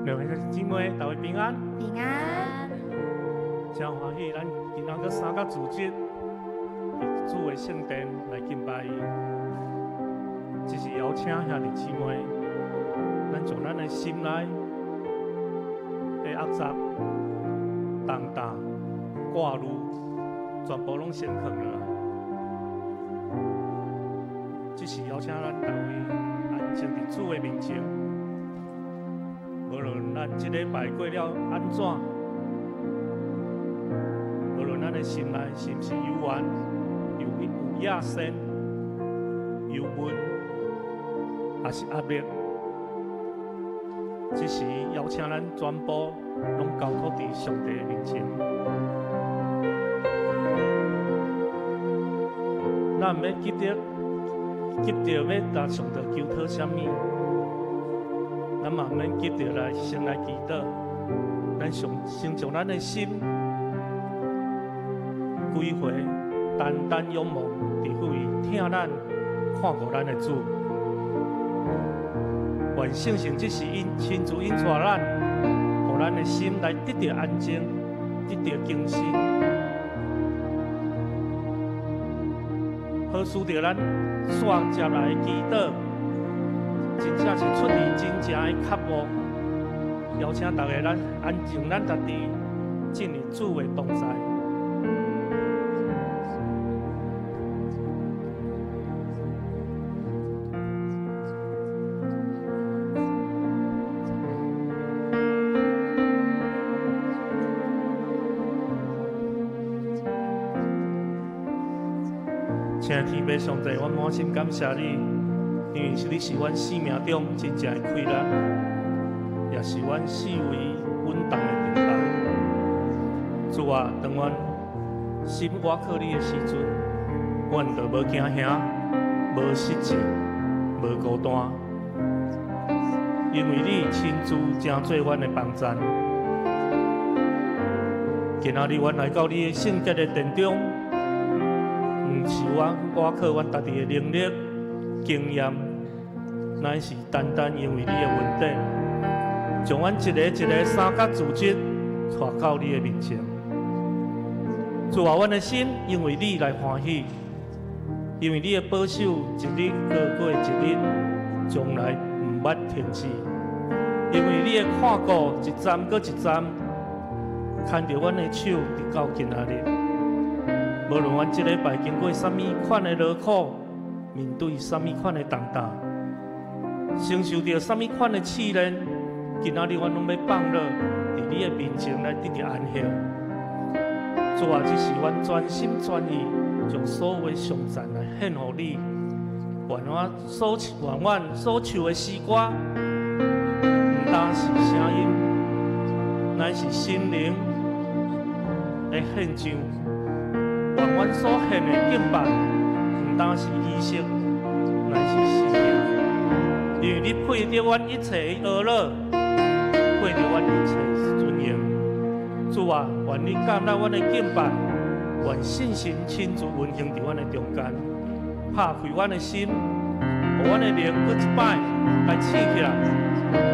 兩位姊妹，大家平安。平安。真歡喜，咱今仔閣三角組織佇主的聖殿來敬拜伊。這是邀請兄弟姊妹，咱將咱的心內的壓雜、重擔、掛慮，全部攏先囥落來。這是邀請咱逐位安靜佇主的面前。無論咱這禮拜過了按怎，無論咱的心內是毋是猶原、有野心、憂悶，抑是壓力，這時邀請咱全部攏交託佇上帝的面前。咱毋免急著，急著欲共上帝求討啥物。咱嘛毋免急著來先來祈禱，咱上先將咱的心歸回，單單仰望佇彼位疼咱、看顧咱的主。願聖神這時𪜶親自引帶咱，予咱的心來得著安靜，得著更新，好使著咱煞接來的祈禱，真正是出自真正的渴慕。邀請大家，咱安靜咱家己，進入主的同在。親愛的天父上帝，我滿心感謝你，因為是你是阮生命中真正的氣力，也是阮四圍穩當的燈台。主啊，當阮心倚靠你的時陣，阮就無驚嚇，無失志，無孤單，因為你親自成做阮的幫贊。今仔日阮來到你的聖潔的殿中，毋是阮倚靠阮家己的能力、經驗，乃是單單因為你的恩典，將阮一個一個三角組織帶到你的面前。主啊，阮的心因為你來歡喜，因為你的保守一日過過一日，從來毋捌停止。因為你的看顧一站閣一站，牽著阮的手，直到今仔日。無論阮這禮拜經過啥物款的勞苦，面對啥物款的重擔，承受著啥物款的試煉，今仔日阮攏欲放落，佇你的面前來得著安息。主啊，這是阮全心全意將所有的頌讚來獻予你。願阮所唱的詩歌，毋單是聲音，乃是心靈的獻上。願阮所獻的敬拜，毋單是儀式，乃是生命。因為你配得阮一切的呵咾，配得阮一切的尊榮。主啊，願你接納阮的敬拜，願聖神親自運行佇阮的中間，拍開阮的心，予阮的靈閣一擺來醒起來。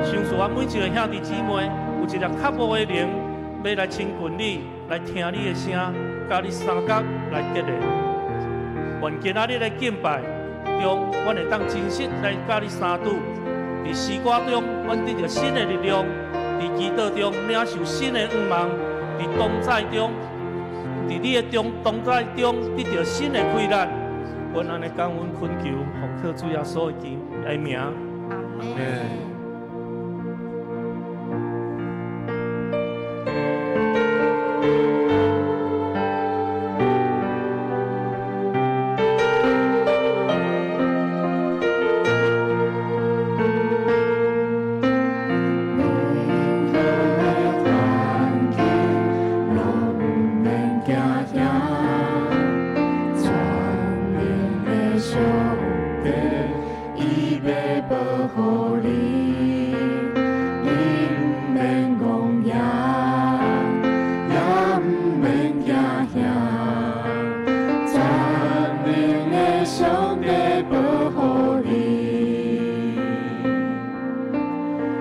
相信阮每一個兄弟姊妹有一個渴慕的靈，欲來親近你，來聽你的聲，佮你相佮來結連。願今仔日的敬拜中，阮會當真實來佮你相拄。佇詩歌中，阮得著新的力量；佇祈禱中，領受新的願望；佇同在中，佇你的中同在中，得著新的氣力。阮按呢感恩懇求，奉靠主耶穌的名。阿們。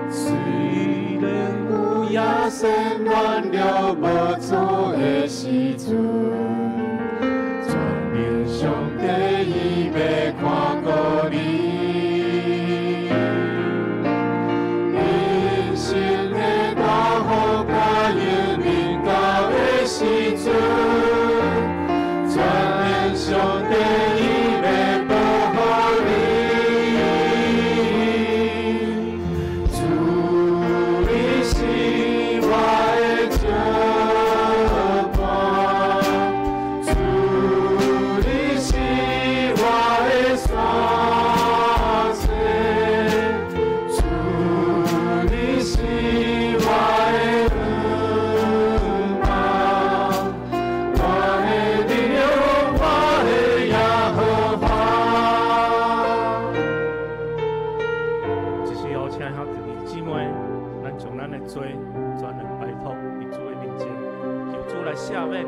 雖然生軟弱無助的時陣，全能上帝伊欲看顧你。人生的大風大雨臨到的時陣，全能上帝伊欲保護你。主，你是我的石磐，主，你是我的山寨，主，你是我的盾牌，我的力量，我的耶和華。這時候，請兄弟姊妹，咱將咱的罪全然拜託佇主的面前，求主來赦免，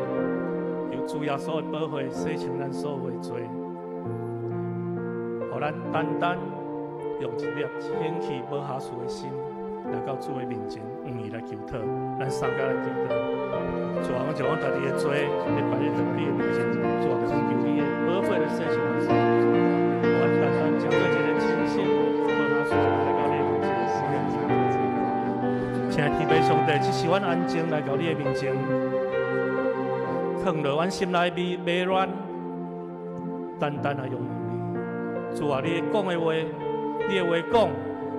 求主耶穌的寶血洗清咱所有的罪，予咱單單用一粒清氣無瑕疵的心來到主的面前，向伊來求討。咱三家來祈禱，主啊，阮將阮家己的罪來擺佇你的面前，主啊，懇求你的寶血來洗清咱所有的罪，予咱單單成做一个清心無瑕疵來到你的面前。親愛的天父上帝，這時阮安靜來到你的面前，囥落阮心內迷迷亂，單單來仰望你。主啊，你講的話，你的話講，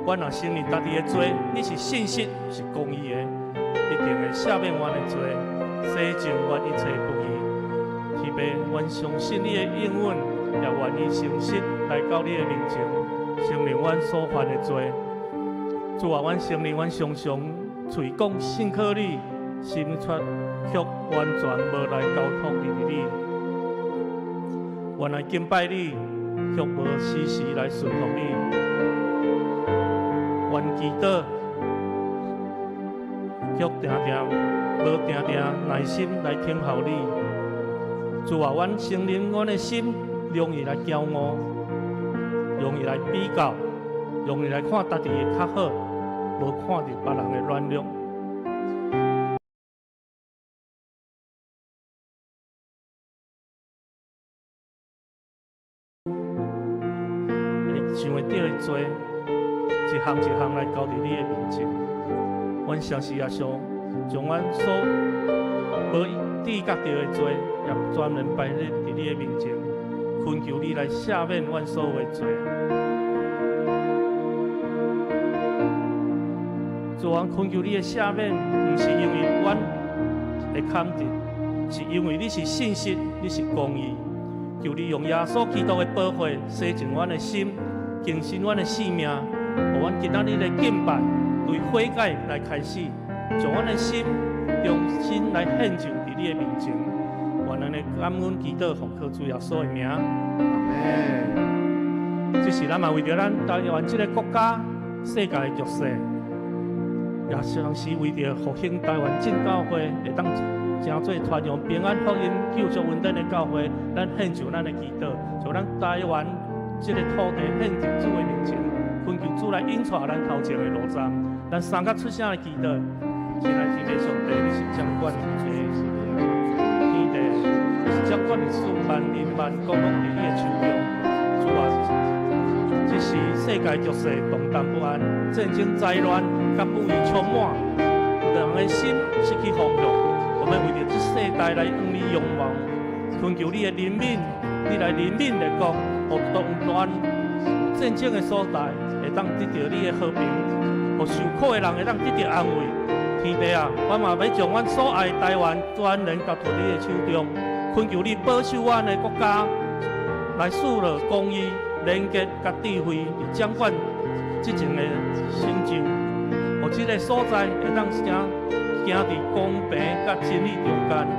阮若承認家己的罪，你是信實，是公義的，一定會赦免阮的罪，洗淨阮一切不義。天父，阮相信你的應允，也願意誠實來到你的面前，承認阮所犯的罪。主啊，阮承認阮常常喙講信靠你，心卻卻完全無來交託佇你。原來敬拜你，卻無時時來順服你。願祈禱，卻定定無定定耐心來聽候你。主啊，阮承認阮的心容易來驕傲，容易來比較，容易來看家己的較好，無看著別人的軟弱。會想會著的罪，一項一項來交佇你的面前。阮誠實也想將阮所無知覺著的罪，也專門擺佇你的面前，懇求你來赦免阮所有的罪。主啊，懇求你的赦免，毋是因為阮會堪得，是因為你是信實，你是公義。求你用耶穌基督的寶血洗淨阮的心，更新阮的生命，予阮今仔日的敬拜，對悔改來開始，將阮的心重新來獻上佇你的面前。願咱的感恩祈禱奉靠主耶穌的名。阿們。這是咱嘛為著咱台灣這个國家、世界的局勢，也同時為著復興台灣正教會會當成做傳揚平安福音、救贖恩典的教會，咱獻上咱的祈禱，將咱台灣這个土地獻佇主的面前，懇求主來引帶咱頭前的路站。咱三個出聲來祈禱，親愛的天父上帝，你是掌管天地，你是掌管萬事萬靈萬國攏佇你的手中。主啊，這時世界局勢動盪不安，戰爭災亂，佮不義充滿，人的心失去方向。我們為著這世代來向你仰望，懇求你的憐憫，你來憐憫列國，予動亂戰爭的所在，會當得著你的和平，予受苦的人會當得著安慰。天父啊，我嘛欲將阮所愛的台灣全然交託你的手中，懇求你保守阮的國家，來賜予公義、廉潔佮智慧，掌管這種的成就，予這个所在會當行行佇公平佮真理中間。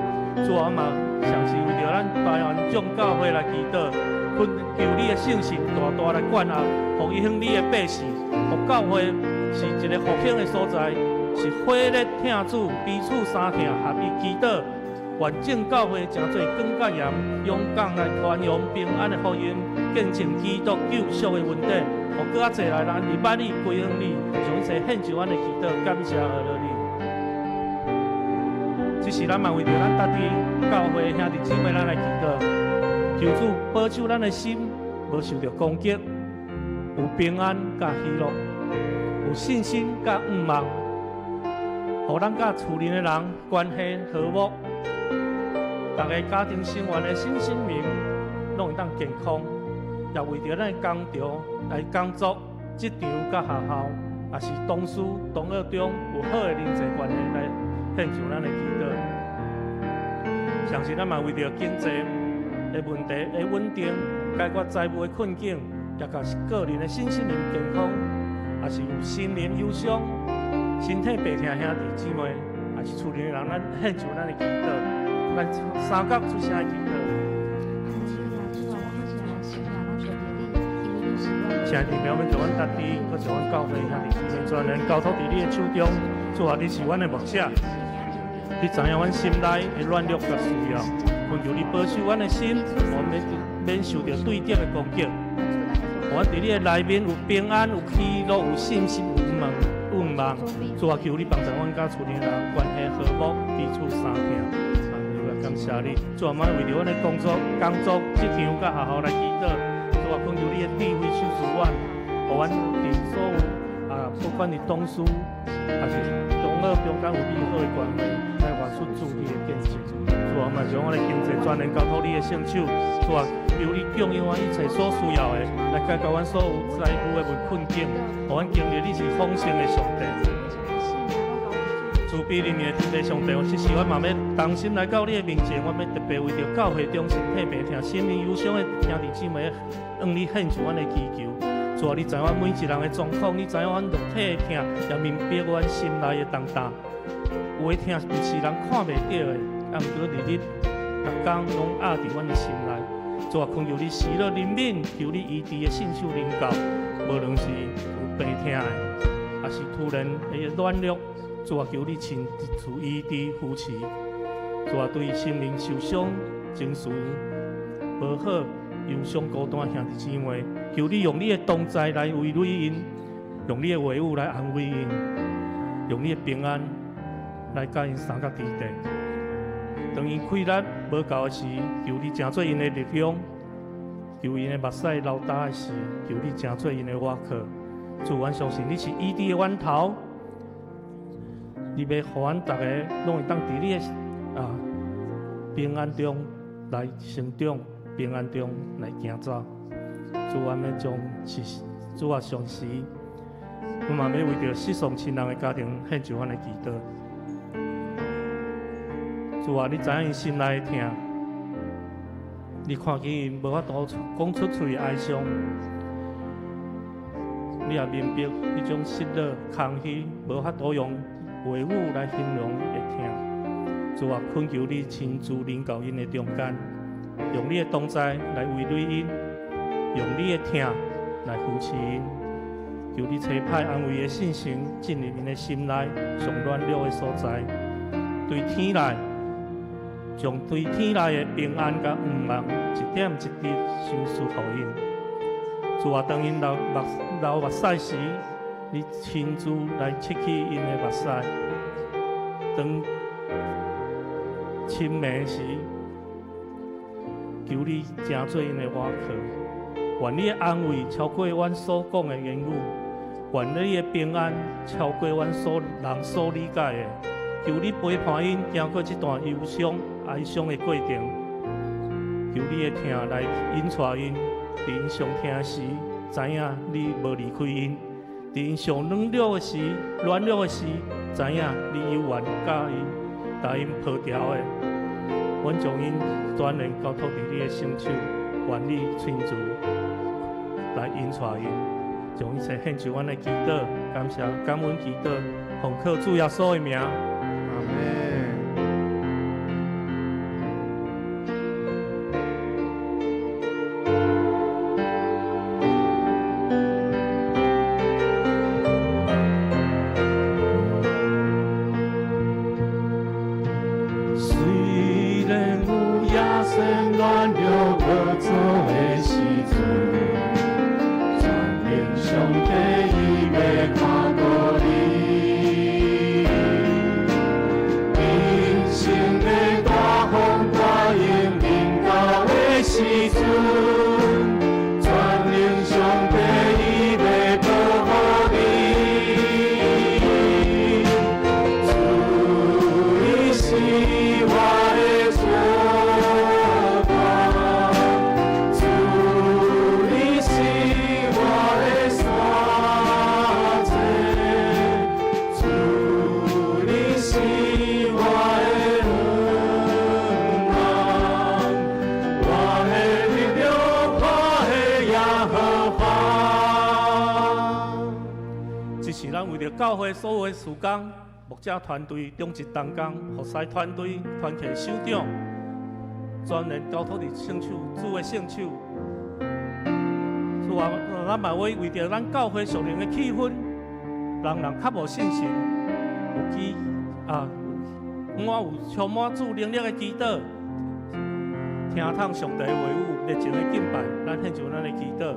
主啊嘛，嘗試為著咱台灣眾教會來祈禱，懇求你的聖神大大來管轄，予影響你的百姓，予教會是一个復興的所在，是火熱疼主，彼此相疼，合一祈禱。願眾教會成做光佮鹽，勇敢來傳揚平安的福音，見證基督救贖的恩典。予閣較濟來人認捌你，歸向你，將一切獻上阮的祈禱，感謝阿你。這時咱嘛為著咱家己教會兄弟姊妹，咱來祈禱，求主保守咱的心，無受著攻擊，有平安佮喜樂，有信心佮盼望，予咱佮厝裡的人關係和睦，逐个家庭成員的身心靈攏會當健康，也為著咱的工場來工作、職場佮學校，也是同事、同學中有好的人際關係來獻上咱的祈禱。相信咱嘛為著經濟的問題的穩定，解決財務的困境，也佮是個人的身心靈健康，也是有心靈憂傷、身體病痛兄弟姊妹，也是厝裡的人，咱獻上咱的祈禱，咱三角出聲的祈禱。親愛的弟兄們，就阮家己，閣是阮教會兄弟姊妹，全然交託佇你的手中。主啊，你是阮的牧者，你知影阮心內的軟弱佮需要，懇求你保守阮的心，予免免受著對敵的攻擊。予阮佇你的內面有平安、有喜樂、有信心、有望、有望。主啊，求你幫助阮佮厝裡人關係和睦，彼此相疼。感謝你，主啊，嘛為著阮的工作、工作、職場佮學校來祈禱。主啊，懇求你的智慧賞賜阮，予阮佇所有啊，不管是同事，還是同學中間有美好的關係，來活出主你的見證。主啊，嘛將阮的經濟全然交託你的聖手。主啊，求你供應阮一切所需要的，來解決阮所有財富的困境，予阮經歷你是豐盛的上帝。慈悲憐憫的天父上帝，這時我嘛欲同心來到你的面前，我欲特別為著教會中身體病痛、心靈憂傷的兄弟姊妹，向你獻上阮的祈求。主啊，你知影阮每一人的狀況，你知影阮肉體的痛，也明白阮心內的重擔。有的痛毋是人看袂著的，啊，毋過日日逐工攏壓佇阮的心內。主啊，懇求你喜樂憐憫，求你醫治的聖手臨到，無論是有病痛的，抑是突然的軟弱。主啊，求你親自醫治扶持。主啊，對心靈受傷、情緒無好、憂傷孤單兄弟姊妹，求你用你的同在來慰慰𪜶，用你的話語來安慰𪜶，用你的平安來佮𪜶相佮佇地。當𪜶氣力無夠的時，求你成做𪜶的力量；求𪜶的目屎流焦的時，求你成做𪜶的倚靠。主，阮相信你是醫治的源頭。你欲予阮逐个攏會當佇你的平安中來成長，平安中來行走。主，阮欲將是主啊，上時，阮嘛欲為著失喪親人的家庭獻上阮的祈禱。主啊，你知影𪜶心內的疼，你看見𪜶無法度講出喙的哀傷，你也明白彼種失落、空虛，無法度用話語來形容的疼。主啊，懇求你親自臨到𪜶的中間，用你的同在來慰慰𪜶，用你的疼來扶持𪜶，求你差派安慰的聖神進入𪜶的心內，上軟弱的所在，對天來，將對天來的平安佮盼望一點一滴賞賜予𪜶。主啊，當𪜶流目屎時，你親自來拭去𪜶的目屎；當深暝時，求你成做𪜶的倚靠。願你的安慰超過阮所講的言語，願你的平安超過阮所人所理解的。求你陪伴𪜶行過這段憂傷、哀傷的過程。求你的疼來引帶𪜶，佇𪜶上疼時，知影你無離開𪜶；佇𪜶上軟弱的時、軟弱的時，知影你猶原佮𪜶，共𪜶抱牢的。阮將𪜶全然交託佇你的聖手，願你親自來引帶𪜶，將一切獻上阮的祈禱，感謝感恩祈禱，奉靠主耶穌的名。阿們。雖然有野生亂流無做的時陣，全能上帝伊欲看顧你。人生時咱為著教會所有的事工、牧者團隊、長執同工、服侍團隊、團契首長，全然交託佇聖手，主的聖手。主啊，咱嘛會為著咱教會屬靈的氣氛，人人較無信心，有祈啊，我有充滿主能力的祈禱，聽通上帝話語，熱情的敬拜，咱獻上咱的祈禱。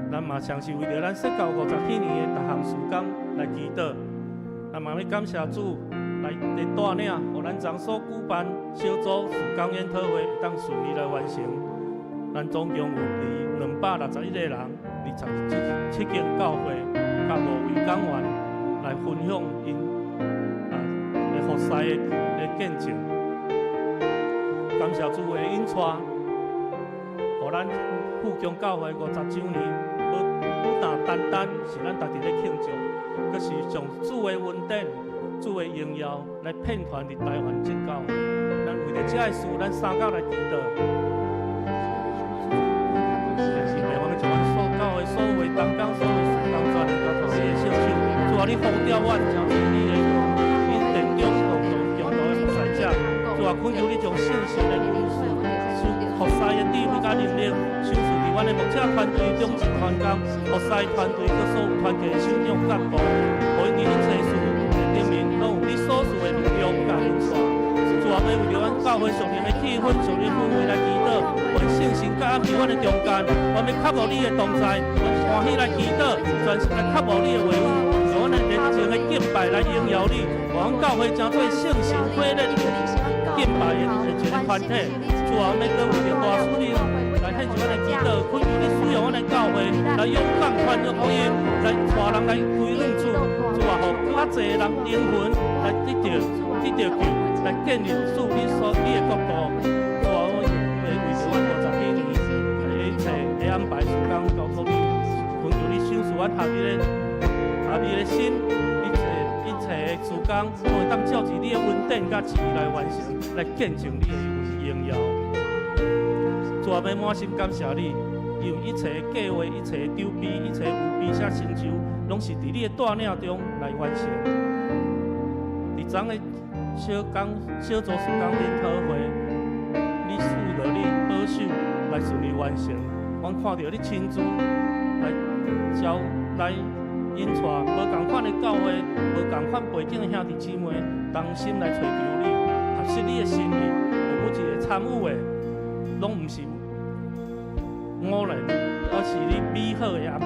咱嘛相信為著咱釋教50禧年的逐項事工來祈禱。咱嘛欲感謝主來的帶領，予咱昨所舉辦小組事工研討會會當順利來完成。咱總共有佇261個人，27間教會，佮五位講員來分享𪜶的服侍的見證。感謝主的引帶，予咱富強教會50週年，無不但單單是咱逐日咧慶祝，閣是將主的恩典、主的榮耀來遍傳佇台灣眾教會。咱為著這个事，咱相佮來祈禱。是袂我們將阮所教會所有的同工、所有的事工，全然交託你的聖手。主啊，你呼召阮，成做你的你殿中共同共同的服侍者。主啊，懇求你將信心的恩賜、服侍的智慧佮能力，賞賜佇阮的牧者團隊、長執團工、服侍團隊，佮所有團契的首長幹部，予𪜶佇你切事的頂面，攏有你所賜的力量佮恩賜。主啊，欲為著阮教會屬靈的氣氛、屬靈氛圍來祈禱，願聖神降臨佇阮的中間，阮欲渴慕你的同在，阮歡喜來祈禱，專心來渴慕你的話語，用阮的熱情的敬拜來榮耀你，予阮教會成做聖神火熱敬拜的一个團體。主啊，阮欲閣為著大使命來獻上阮的祈禱，懇求你使用阮的教會來勇敢傳揚福音，來帶人來歸向主。主啊，予閣較濟人靈魂來得著救，來建立主你的國度。主啊，我會為著阮50禧年的一切的安排事工交託你，懇求你賞賜阮合一的心，一切的事工，攏會當照著你的恩典佮旨意來完成，來見證你的榮耀。主啊，欲滿心感謝你，因為一切的計劃、一切的籌備、一切有備寫成就，攏是佇你的帶領中來完成。佇昨的小組事工研討會，你賜予你保守來順利完成。阮看著你親自來招來引帶無仝款的教會、無仝款背景的兄弟姊妹，同心來揣求你，合適你的心意。予每一个參與的，攏毋是偶然，而是你美好的安排。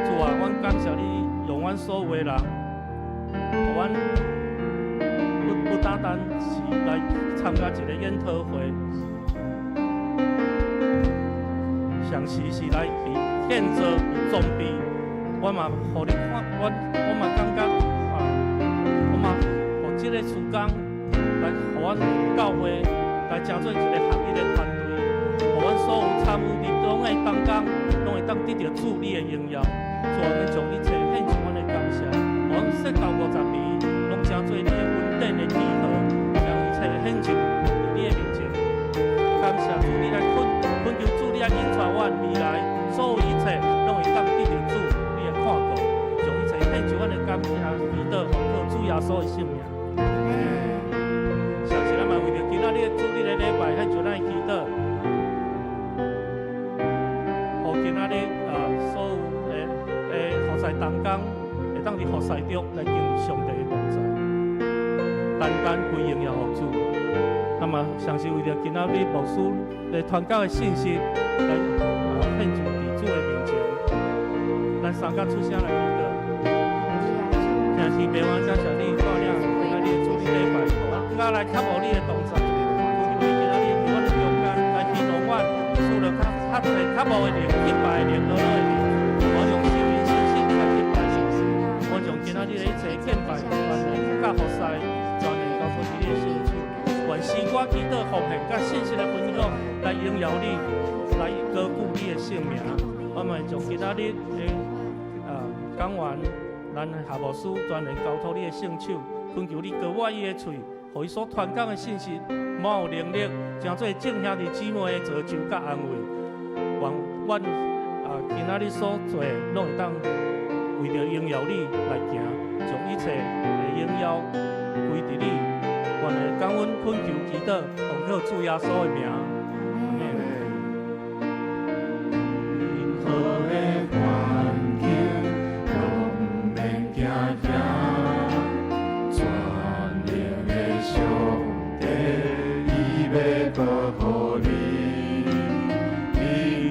主啊，阮感謝你用阮所有的人，予阮不單單是來參加一个研討會，同時是來佇建造、佇裝備。我嘛予你看，我嘛感覺啊，我嘛予這个事工來予阮教會來成做一個合一的團隊，予阮所有參與佇中的同工，攏會當得著主你的榮耀。主啊，阮將一切獻上阮的感謝，予阮釋教50年，攏成做你的恩典的記號，將一切獻上佇你的面前。感謝主，你來懇求主，你來引帶阮未來所有一切，攏會當得著主你的看顧，將一切獻上阮的感謝，祈禱奉靠主耶穌的聖名。相信咱嘛為著今仔日主日的禮拜，獻上咱的祈禱，予今仔日所有的服侍同工，會當佇服侍中來經歷上帝的同在，單單歸榮耀予主。那麼，相信為著今仔日牧師來傳教的信息，來獻上佇主的面前，咱相佮出聲來祈禱。兄弟朋友，感謝你帶領今仔日主日禮拜，予阮閣來渴慕你的同在，懇求你今仔日佇阮的中間來啟動阮，賜予較較濟渴慕的靈、敬拜的靈、樂樂的靈，我用生命信心來敬拜你。我將今仔日的一切敬拜，全然佮服侍，全然交託佇你的聖手。願詩歌祈禱奉獻佮信息的分享，來榮耀你，來高舉你的聖名。我嘛會將今仔日的講員，咱的夏牧師全然交託你的聖手，懇求你膏抹伊的喙，予伊所傳講的信息滿有能力，成做眾兄弟姊妹的造就佮安慰。願阮今仔日所做的，攏會當為著榮耀你來行，將一切的榮耀歸佇你。願的感恩懇求祈禱，奉靠主耶穌的名。阿們。任何的環境攏毋免驚嚇，全能的上帝伊欲保護你，你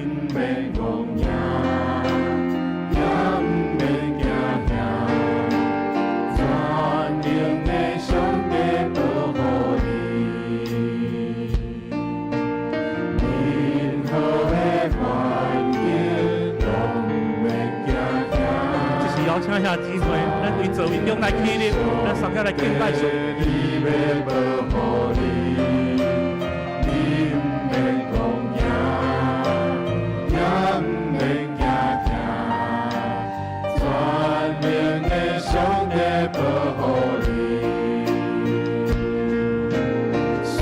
毋免戇驚，也毋免驚嚇，全能的上帝保護你。任何的環境攏毋免驚嚇。這是邀請兄姊妹，咱佇座位中來起立，咱相共來敬拜神。伊欲保護你，你毋免戇驚，也毋免驚嚇，全能的上帝保護你。雖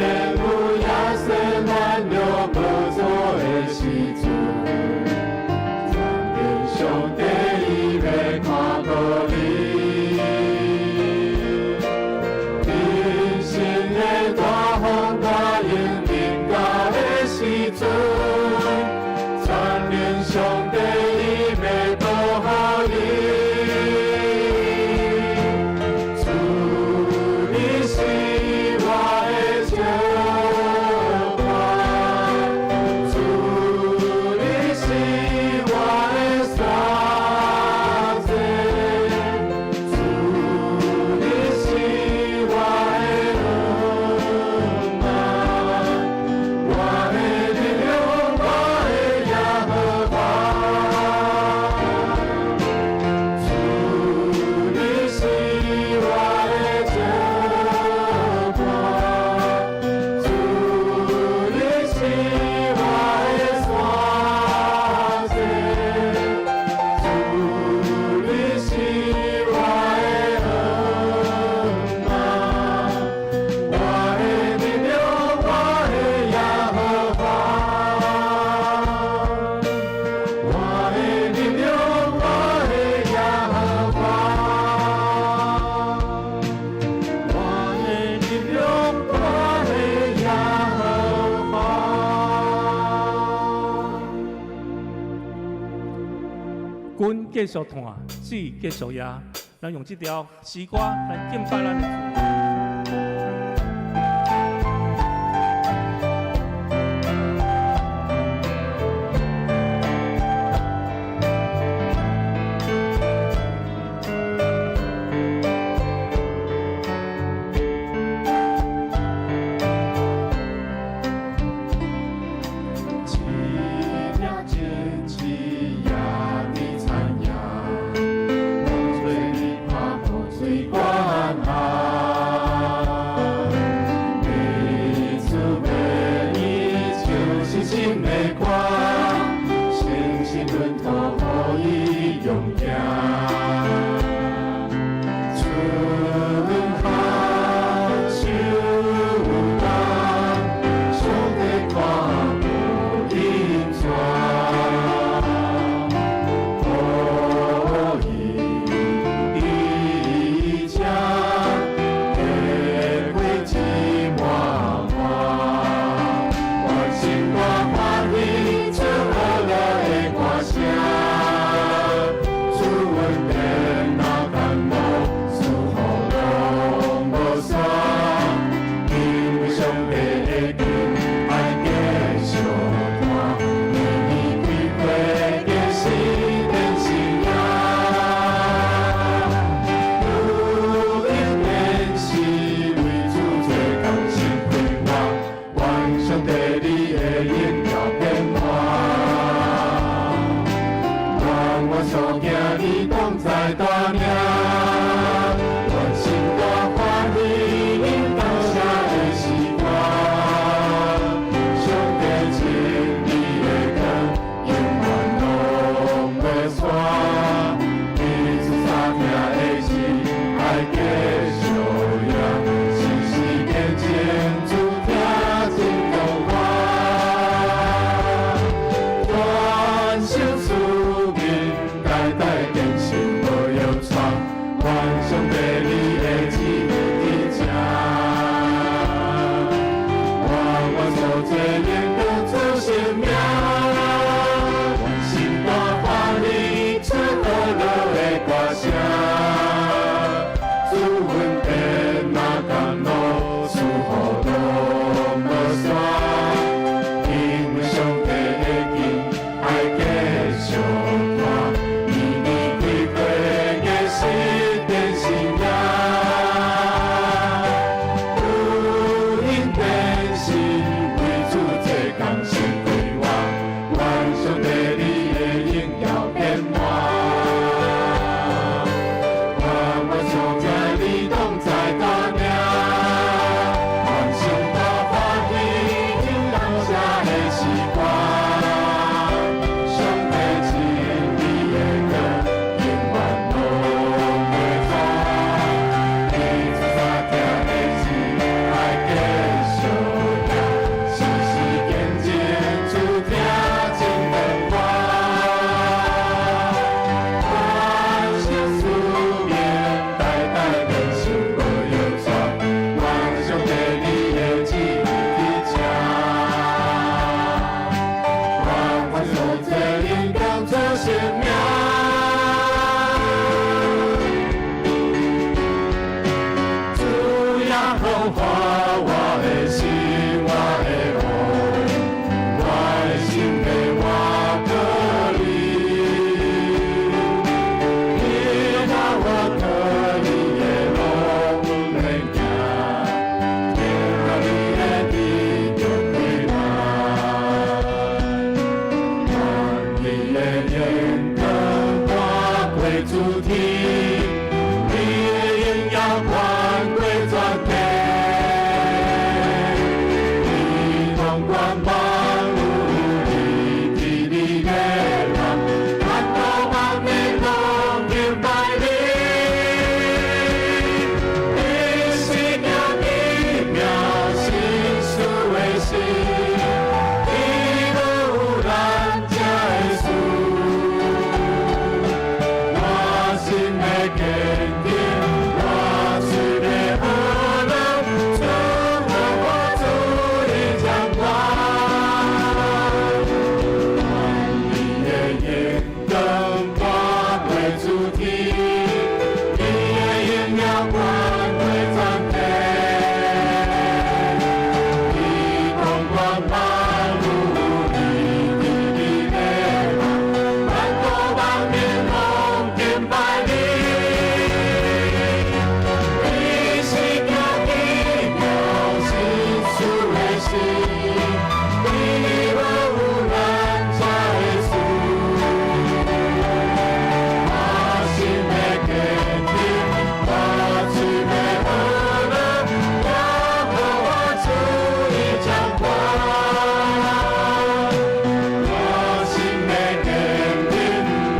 然有亞細軟弱無助的時陣，全能上帝伊欲看顧你。人生的大風大浪臨到的時陣，全能上帝伊欲保護你。主，你是我的石磐，主，你是我的山寨，主，你是我的盾我的力量，我的耶和華。主，你是我的石磐，主，你是我的山寨，主，你是我的盾我的力量，我的耶和華。我的力量，我的耶和華。我的力量，我的耶和華。君繼續嘆，子繼續贏，咱用這條詩歌來敬拜咱的主。一粒種子也佇田野，風吹日拍雨水灌下，日子袂伊唱是新的歌，誠實閏土予伊勇行。春夏秋冬，上帝看顧𪜶全，予伊伫這，下過一滿滿，願心大歡喜，唱和樂的歌聲。主恩典若淡薄，祝福攏無煞，因為上帝的恩愛繼續傳，年年開花結實變新芽。如今天是為主做工心快活，願上帝你的榮耀遍滿。願我所行你同在帶領，願心大歡喜，因感謝的詩歌。上帝真理的光，永遠攏袂散。彼此相疼的心，愛繼續贏，時時見證主疼真強悍。全心使命，代代傳聲，主恩典若甘露，賜予攏無煞，因為上帝的敬愛繼續拖，年年開花結實變新芽。有恩典是為主做工先開我，願上帝你的榮耀變滿。願我上帝你當在大名，願心大歡喜，有感謝的詩歌。上帝真理的光，永遠攏袂煞。彼此相疼的心愛繼續聽，時時見證主疼真變化。願神賜命，代代連續無搖逝。願上帝你的旨意佇這。願我所做應當做生命。主耶和華，我的神，我的王，我的心的活過你。你若我過你的路免驚，天若你的地就開門。願你的眼光看過諸天，你的榮耀看過全地。你統管萬有，你佇你的人，萬國萬民攏敬拜你。你是行奇妙心事的神，你無有難成的事。我心的堅定，我喙的呵樂，主我我主的掌權。願你的眼光看過諸天，你的榮耀看過全地。你統管萬有，你佇你的人，萬國萬民攏敬拜你。你是行奇妙心事的神，你無有難成的事。我心的堅定，我喙的呵樂，耶和華主的掌權。我心的堅定，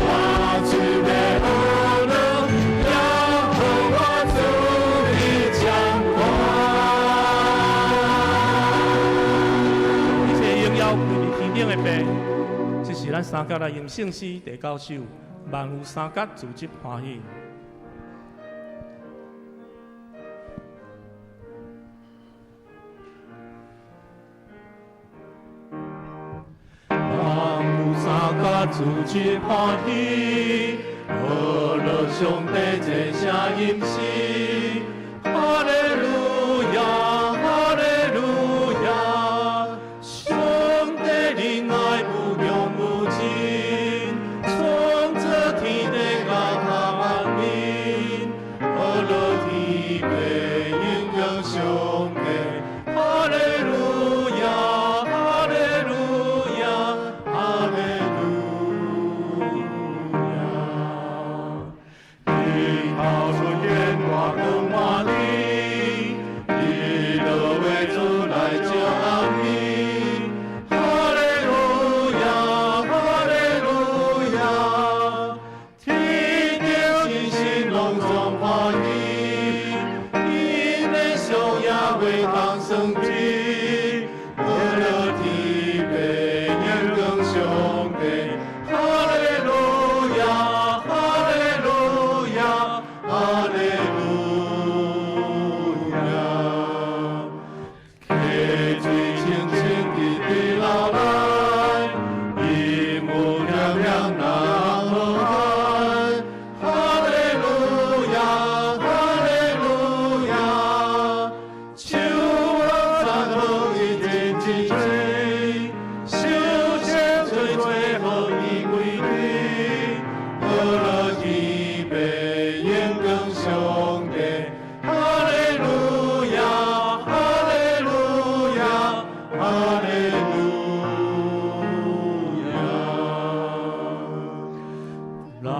我喙的呵樂，耶和華主的掌權。一切榮耀歸予天頂的父。這是咱三甲來吟聖詩第九首，萬有三甲組織歡喜。萬有三甲組織歡喜，呵樂上帝這聲吟詩，哈利路亞，哈利路亞，上帝的愛無窮無盡，創造天地佮萬民，呵樂天父榮耀上帝，哈利路亞，哈利路亞，哈利路亞。日頭出現大光芒，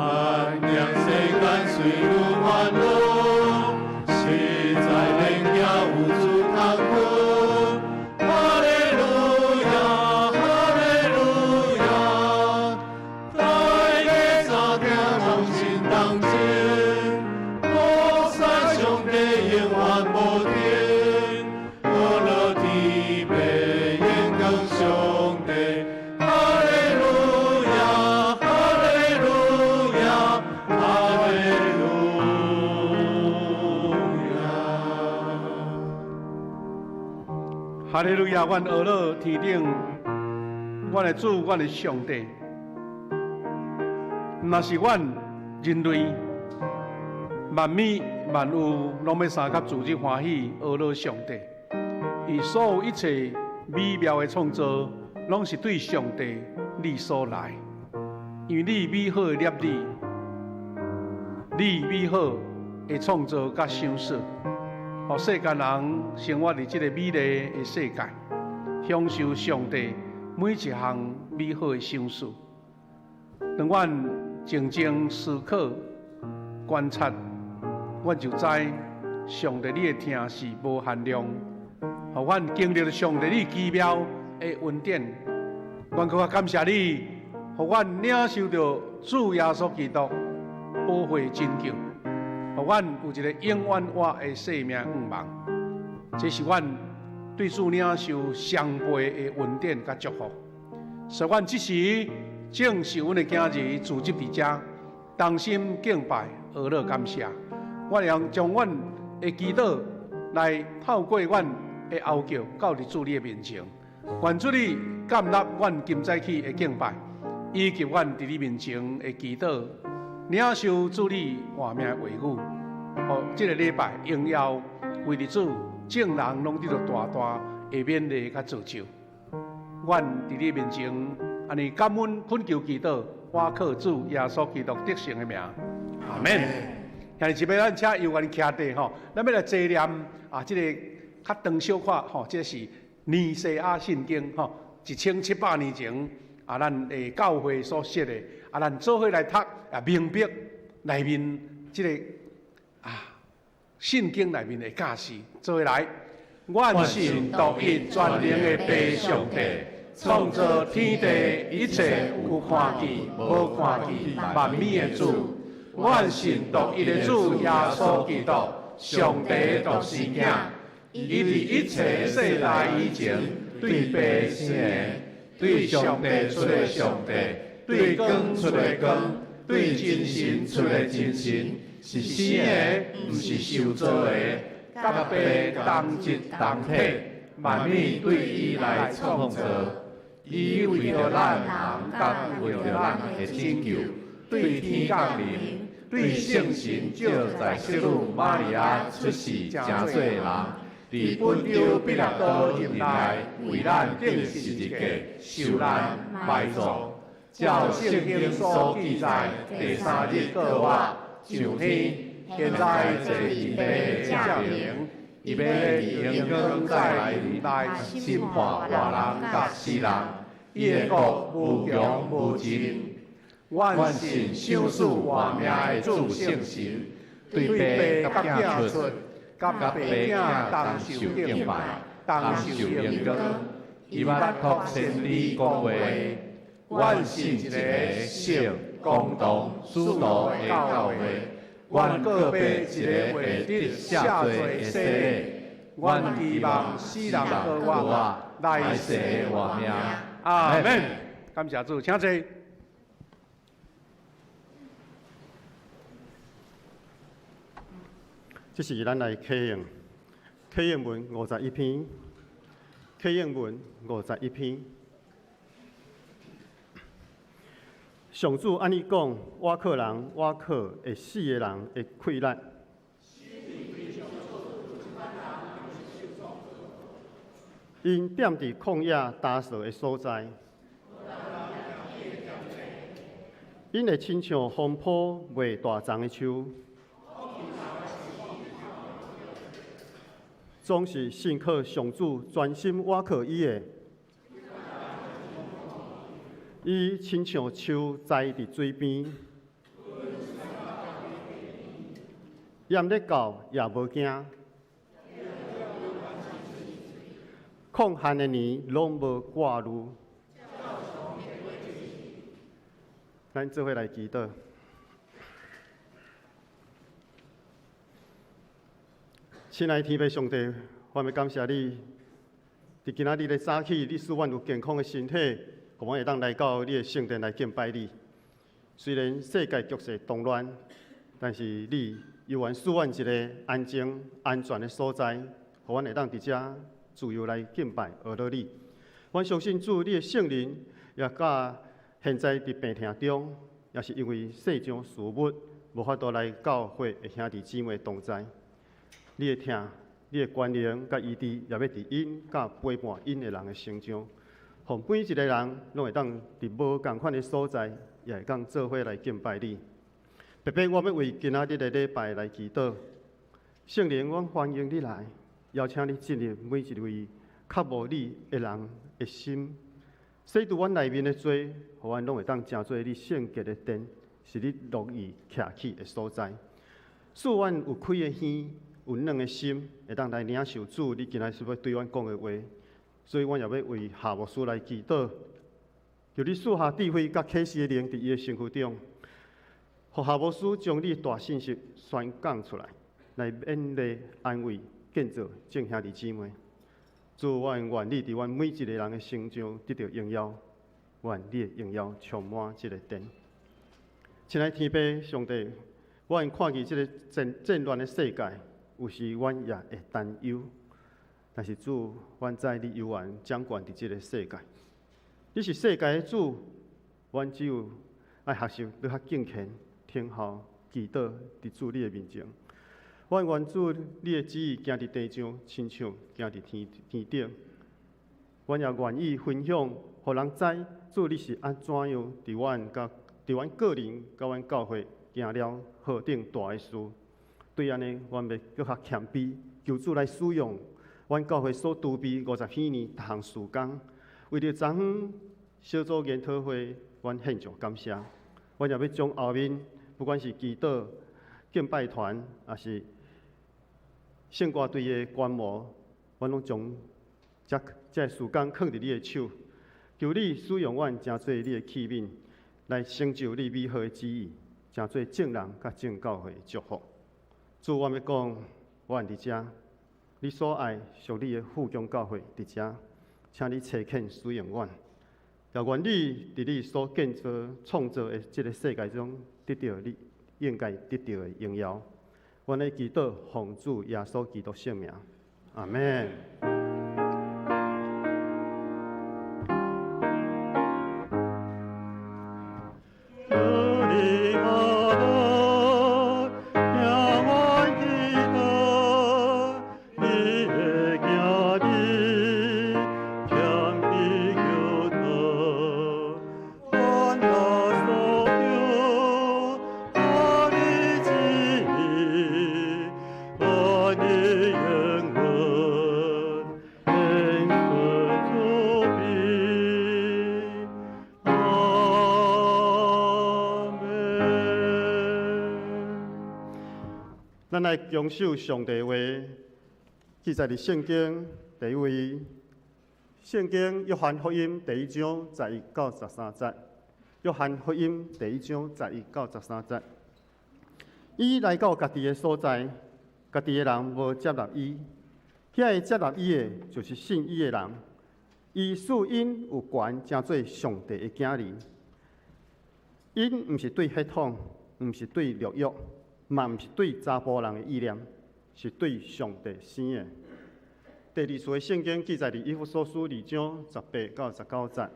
按定世间随愈烦恼，实在免惊有主通靠。哈利路亚，哈利路亚，大家三行同心同齐，菩萨上帝永远无停，阿乐天父荣光上帝，哈利路亚，哈利路亚，哈利路亚。哈利路亚！阮阿乐天顶，阮的主，阮的上帝，若是阮人类萬物萬有，攏欲相佮主日歡喜，阿樂上帝。伊所有一切美妙的創造，攏是對上帝你所來。因為你美好的立意，你美好的創造佮賞賜，予世間人生活佇這个美麗的世界，享受上帝每一項美好的賞賜。當阮靜靜思考、觀察，阮就知上帝你的疼是無限量，予阮經歷上帝你奇妙的恩典。阮閣較感謝你，予阮領受著主耶穌基督寶血拯救，予阮有一個永遠活的生命願望。這是阮對主領受雙倍的恩典佮祝福。所以，阮這時正是阮的囝兒聚集佇遮，同心敬拜、阿樂感謝。我會將阮的祈禱來透過阮的喉叫到佇主你的面前。願主你接納阮今早起的敬拜，以及阮佇你面前的祈禱，領受主你活命的話語。予這个禮拜榮耀歸予主，眾人攏得著大大的勉勵佮造就。阮佇你面前按呢感恩懇求祈禱，我靠主耶穌基督得勝的名，阿門。兄弟姊妹，咱請有緣徛地吼，咱欲來齊念啊，這个較長小可吼，這个是尼西亞信經吼，1700年前啊，咱的教會所設的啊，咱做伙來讀啊，明白內面這个啊聖經內面的教示，做伙來。阮信獨一全能的父上帝，創造天地一切有看見、無看見萬物的主。阮信獨一的主耶穌基督，上帝的獨生囝，伊佇一切世代以前，對父生的，對上帝出的上帝，對光出的光，對真神出的真神，是生的，毋是受造的，佮父同質同體，萬物對伊來創造。伊為著咱人，佮為著咱的拯救，對天降臨，對聖神召在聖女瑪利亞出世，成做人，佇本丟彼拉多任內，為咱釘十字架，受難埋葬，照聖經所記載，第三日復活，上天，現在坐佇父的正爿，伊欲榮光再來來審判活人佮死人，伊的國無窮無盡。阮信賞賜活命的主聖神，對父佮囝出，佮父囝同受敬拜，同受榮光。伊捌託先知講話。阮信一個聖公同使徒的教會，阮告白一个會得赦罪的洗禮，阮期望死人復活，來世的活命。阿門。感謝主，請坐。這是咱來啟用，啟用文51篇，啟用文51篇。上主按呢講，倚靠人，倚靠會死的人會氣力。𪜶踮佇曠野焦燥的所在，𪜶會親像風波袂大叢的樹，總是信靠上主，專心倚靠伊的。伊親像樹栽佇水邊，炎熱到也無驚，曠旱的年攏無掛慮。咱做伙來祈禱。親愛的天父上帝，我欲感謝你，佇今仔日的早起，你賜阮有健康的身體，予阮會當來到你的聖殿來敬拜你。雖然世界局勢動亂，但是你猶原賜阮一个安靜、安全的所在，予阮會當佇遮自由來敬拜、學樂你。阮相信主，你的聖靈也佮現在佇病痛中，也是因為世上事物無法度來教會的兄弟姊妹同在。你的疼、你的關懷佮醫治，也欲佇𪜶佮陪伴𪜶的人的身上，予每一个人攏會當佇無仝款的所在，也會當做伙來敬拜你。特別我欲為今仔日的禮拜來祈禱，聖靈，阮歡迎你來，邀請你進入每一位渴慕你的人的心，洗除阮內面的罪，予阮攏會當成做你聖潔的殿，是你樂意徛起的所在。賜阮有開的耳，有軟的心，會當來領受主你今仔日欲對阮講的話。所以，阮也欲為夏牧師來祈禱，求你賜下智慧佮啟示的靈佇伊的身軀中，予夏牧師將你的大信息宣講出來，來勉勵、安慰、建造眾兄弟姊妹。主，阮願你佇阮每一个人的身上得著榮耀，願你的榮耀充滿這个殿。親愛天父上帝，阮看見這个戰亂的世界，有時阮也會擔憂。但是主，阮知你猶原掌權佇這个世界，你是世界的主，阮只有愛學習閣較敬虔、聽候、祈禱佇主你的面前。阮願主你的旨意行佇地上，親像行佇天頂。阮也願意分享，予人知主你是按怎樣佇阮佮佇阮個人佮阮教會行了何等大的事。對按呢，阮欲閣較謙卑，求主來使用阮教會所儲備50幾年逐項事工，為著昨昏小組研討會，阮獻上感謝。阮也欲將後面不管是祈禱、敬拜團，抑是聖歌隊的觀摩，阮攏將這个事工囥佇你的手，求你使用阮，成做你的器皿，來成就你美好的旨意，成做眾人佮眾教會的祝福。主，我欲講，阮佇遮，你所愛屬你的富強教會佇遮，請你差遣使用阮，也願你佇你所建造、創造的這个世界中，得著你應該得著的榮耀。阮咧祈禱，奉主耶穌基督聖名，阿們。咱來恭守上帝話，記載佇聖經第一位，聖經約翰福音第一章11到13節。約翰福音第一章11到13節，伊來到家己的所在，家己的人無接納伊，遐个接納伊的，就是信伊的人。伊賜𪜶有權成做上帝的囝兒。𪜶毋是對血統，毋是對肉欲。嘛毋是對查埔人的意念，是對上帝生的。第二處的聖經記載佇以弗所書2章18到19節。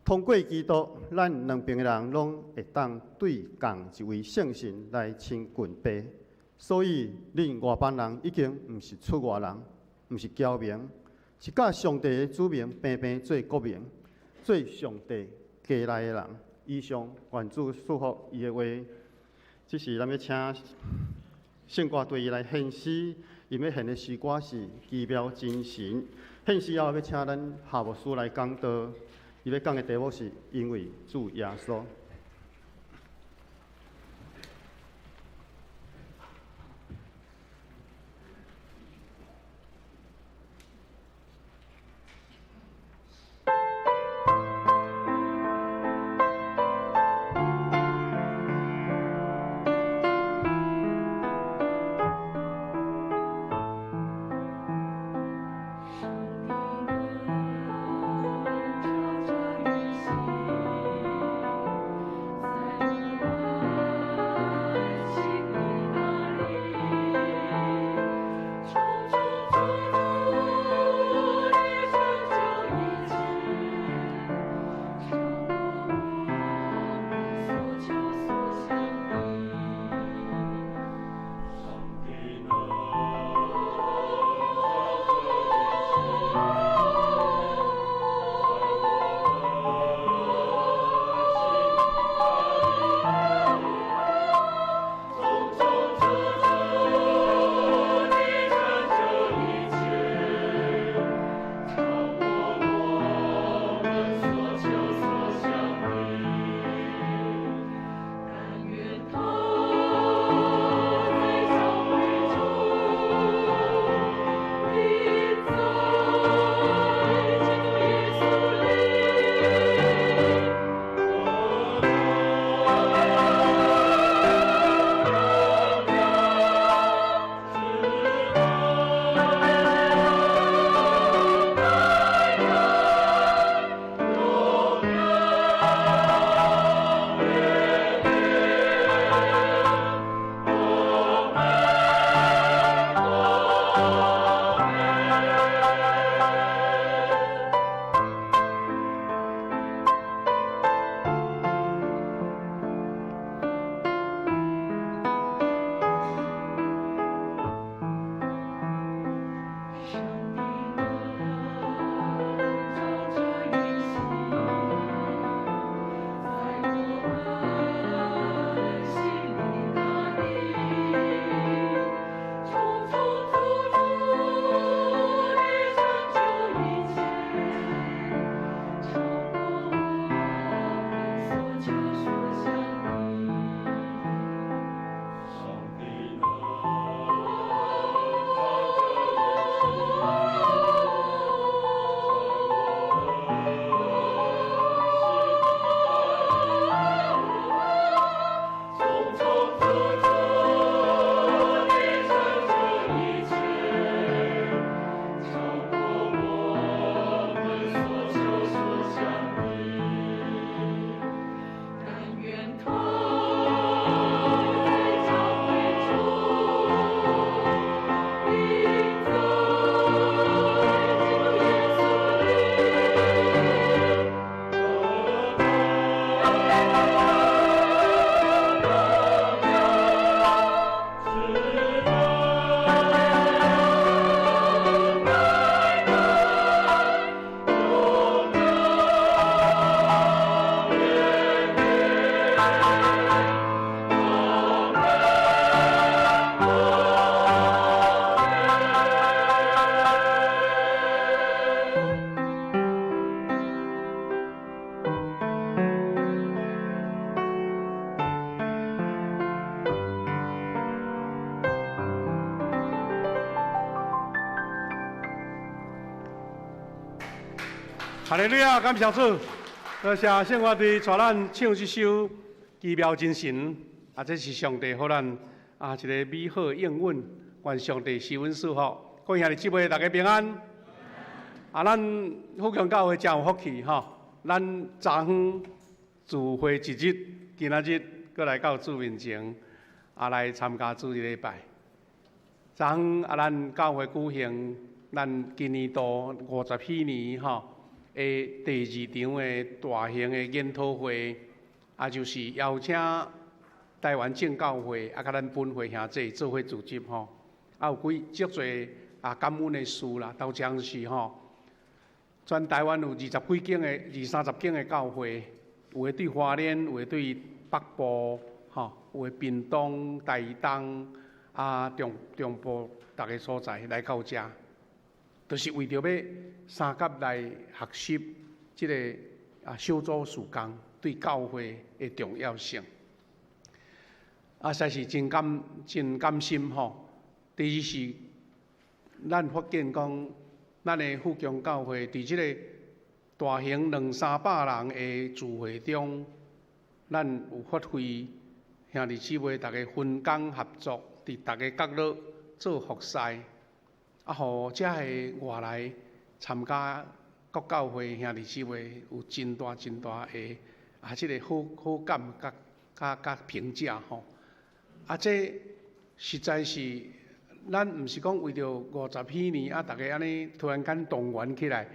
通過基督，咱兩邊的人攏會當對仝一位聖神來親近父。所以，恁外邦人已經毋是出外人，毋是僑民，是佮上帝的子民平平做國民，做上帝家內的人。以上，願主賜福伊的話。這時，咱欲請聖歌隊來獻詩，𪜶欲獻的詩歌是《奇妙真神》。獻詩後，欲請咱夏牧師來講道。伊欲講的題目是因為主耶穌。哈利路亚，感谢主，多谢圣乐队带咱唱这首《奇妙真神》，啊，这是上帝予咱啊一个美好的应允，愿上帝赐阮赐福。各位兄弟姊妹，大家平安。啊，咱富强教会真有福气吼，咱昨昏聚会一日，今仔日阁来到主面前，啊，来参加主日礼拜。昨昏啊，咱教会举行咱今年度50禧年吼的第二场的大型的研讨会，啊，就是邀请台湾正教会啊，佮咱本会兄弟做伙组织吼，啊，有几足济啊感恩的事啦，头前是吼，全台湾有20几间的、二三十间的教会，有的对花莲，有的对北部，吼，有的屏东、台东啊，中中部逐个所在来到遮。就是为著欲相佮来学习这个啊小组事工对教会的重要性，啊，实在是真甘真甘心吼。第二是，咱发现讲，咱的富强教会伫这个大型两三百人的聚会中，咱有发挥兄弟姊妹逐家分工合作，伫逐个角落做服侍。啊，予遮个外来参加各教会兄弟姊妹有真大真大的啊，这个好好感佮佮佮评价吼。啊，这实在是咱毋是讲为著50禧年啊，逐家按呢突然间动员起来，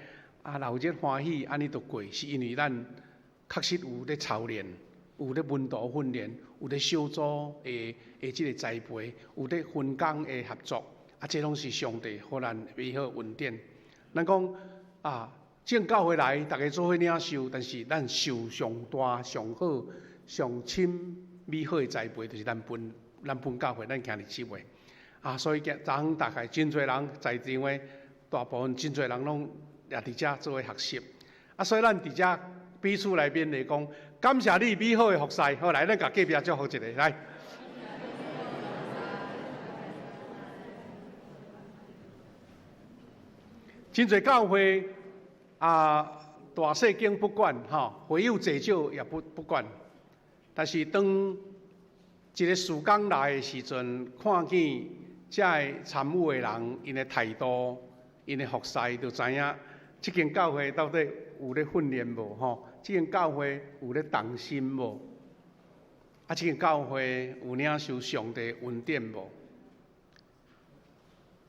啊，热热欢喜按呢就过，是因为咱确实有咧操练，有咧门徒训练，有咧小组的的这个栽培，有咧分工的合作。啊，这拢是上帝予咱美好恩典。咱讲啊，正教会来，逐家做伙领受，但是咱受上大、上好、上深美好的栽培，就是咱本教会，咱兄弟姊妹。啊，所以昨昏大概真济人在场的，大部分真济人拢也伫遮做伙学习。啊，所以咱伫遮彼此来勉励讲，感谢你美好的服侍。好，来，咱共隔壁祝福一下，来。真济教会啊，大细间不管吼，会友济少也不管。但是当一个事工来的时阵，看见遮个参与的人，𪜶的态度、𪜶的服侍，就知影这间教会到底有咧训练无吼？这间教会有咧动心无？啊，这间教会有领受上帝恩典无？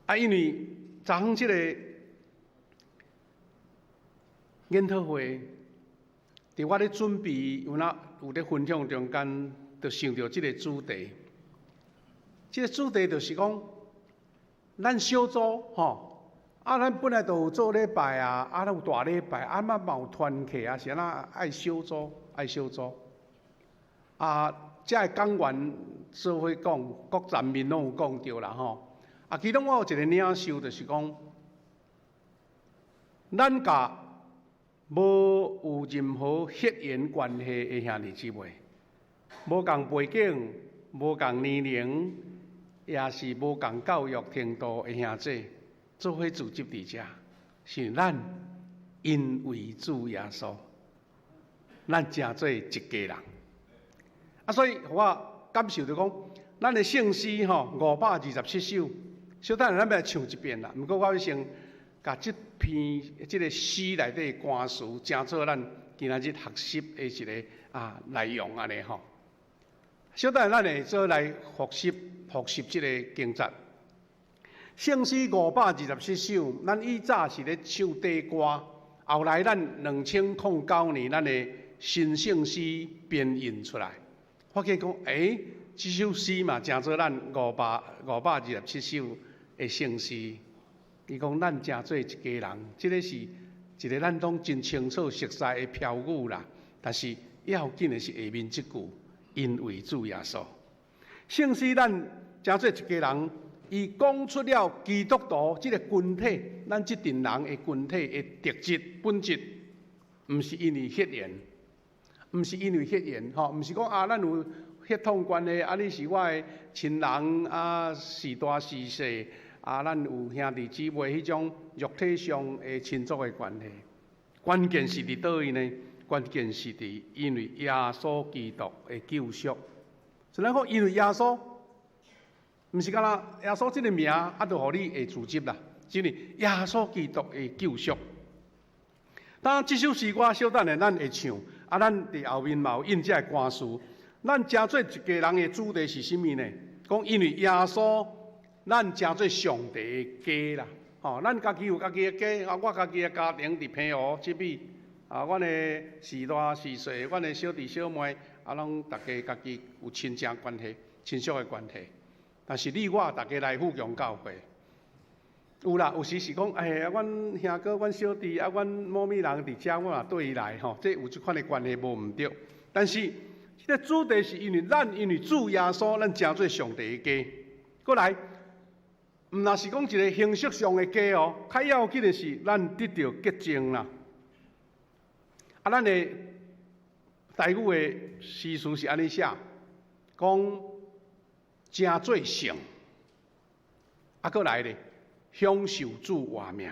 啊，因为昨昏这个研讨会，伫我咧准备，有哪有咧分享中间，就想著这个主题。这个主题就是讲，咱小组吼，啊，咱本来就有做礼拜啊，啊，咱有大礼拜，啊，嘛有团契啊，是按怎爱小组，爱小组。啊，遮个讲员做伙讲，各层面拢有讲著啦吼。啊，其中我有一个领受，就是讲，咱共无有任何血缘关系的兄弟姊妹，无仝背景、无仝年龄，也是无仝教育程度的兄弟，做伙聚集伫遮，是咱因为主耶稣，咱成做一家人。啊，所以我感受著讲，咱的圣诗吼527首，小等下咱欲来唱一遍啦。毋过我欲先共这篇这个诗内底歌词，成做咱今仔日学习的一个啊内容按呢吼。小等下咱会做来复习复习这个经节。圣诗527首，咱以早是咧唱短歌，后来咱2009年咱的新圣诗编印出来，发现讲，欸，这首诗嘛，成做咱527首的圣诗。伊讲咱成做一家人，这个是一个咱拢真清楚熟悉的标语啦。但是要紧的是下面这句，因為主耶穌。聖詩咱成做一家人，伊講出了基督徒這个群體，咱這陣人的群體的特質本質，毋是因為血緣，毋是因為血緣，吼，毋是講啊，咱有血統關係，啊，你是我的親人，啊，序大序細，啊，咱有兄弟姊妹彼種肉體上的親屬的關係。關鍵是佇佗位呢？關鍵是佇因為耶穌基督的救贖。所以咱講因為耶穌，毋是干焦耶穌這个名，啊，就予你會自執啦。是因為耶穌基督的救贖。當這首詩歌小等下咱會唱，啊，咱佇後面嘛有印這个歌詞。咱成做一家人的主題是啥物呢？講因為耶穌，咱成做上帝的家啦。吼，咱家己有家己的家，啊，我家己的家庭佇澎湖這邊，啊，阮的序大序細，阮的小弟小妹，啊，攏逐家家己有親情關係、親屬的關係。但是你我逐家來富強教會，有啦，有時是講，哎，阮兄哥、阮小弟啊，阮某咪人佇遮，我嘛綴伊來吼，這有這款的關係無毋對。但是，這個主題是因為咱因為主耶穌，咱成做上帝的家。閣來，毋若是講一个形式上的家哦，較要緊的是咱得著潔淨啦。啊，咱的台語的詩詞是按呢寫，講成做聖，啊，閣來咧，享受主活命，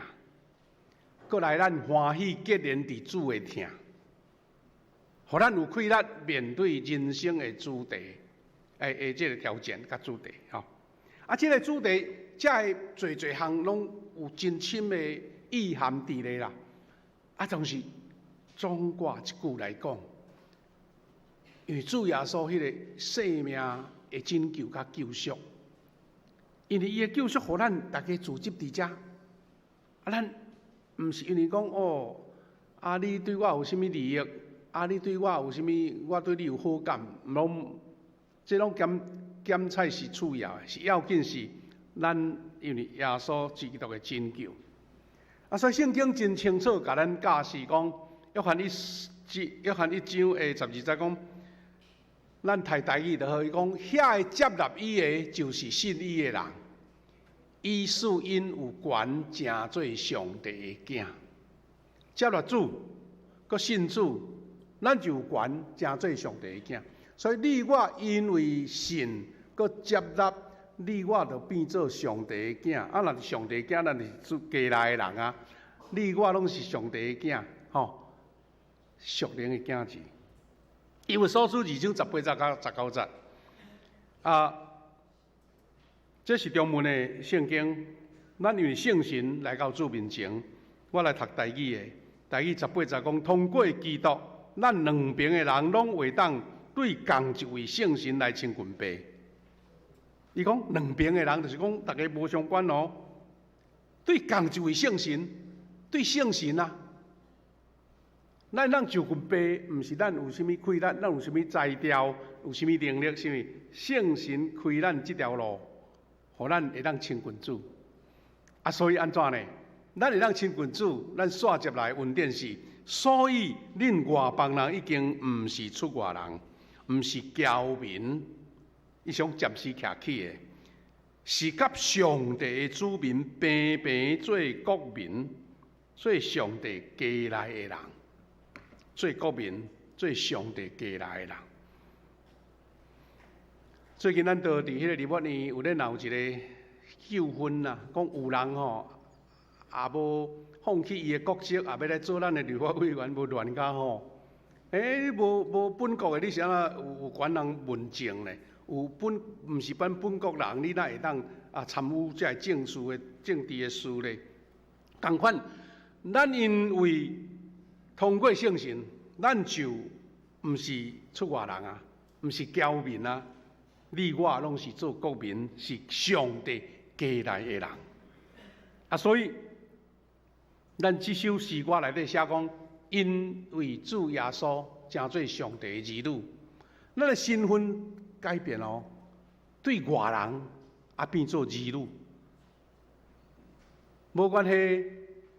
閣來咱歡喜結連佇主的疼，予咱有氣力面對人生的主題，欸，這个挑戰佮主題吼。啊，這个主題，這个濟濟項攏有真深的意涵佇咧啦。啊，總是總括一句來講，因為主耶穌彼个生命的拯救佮救贖，因為伊的救贖，予咱逐家組織佇遮。啊，咱毋是因為講哦，啊，你對我有啥物利益？啊，你對我有啥物？我對你有好感？攏這攏檢檢採是次要的，是要緊是咱因為耶穌基督的拯救。啊，所以聖經真清楚，共咱教示講，約翰一章的十二節講，咱讀台語就好，伊講遐个接納伊的，就是信伊的人，伊使𪜶有權成做上帝的囝。接納主，閣信主，咱就有權成做上帝的囝。所以你我因為信，閣接納，你我就變做上帝的囝。啊，若是上帝的囝，咱就是主家內的人啊。你我攏是上帝的囝，吼，屬靈的囝兒。以弗所書二章十八節到十九節。啊，這是中文的聖經。咱因為聖神來到主面前，我來讀台語的。台語十八節講，通過基督，咱兩邊的人攏會當對仝一位聖神來親近父。伊講兩邊的人，就是講逐家無相關哦。對仝一位聖神，對聖神啊，咱通就近父，毋是咱有啥物氣力，咱有啥物才調，有啥物能力，是因為聖神開咱這條路，予咱會當親近主。啊，所以按怎呢？咱會當親近主，咱煞接來恩典是，所以恁外邦人已經毋是出外人，毋是僑民，伊想暫時徛起的，是佮上帝的子民平平做國民，做上帝家內的人，做國民，做上帝家內的人。最近咱都佇彼个立法院有咧鬧一个糾紛啦，講有人吼也無放棄伊的國籍，也欲來做咱的立法委員，無亂甲吼。欸，無無本國的，你是按怎有有權通問政咧？有本毋是本本國人，你哪會當啊參與這个政事的政治的事咧？仝款，咱因為通過聖神，咱就毋是出外人啊，毋是僑民啊，你我攏是做國民，是上帝家內的人。啊，所以咱這首詩歌內底寫講，因為主耶穌成做上帝的兒女，咱的身份改變哦，對外人啊變做兒女，無關係。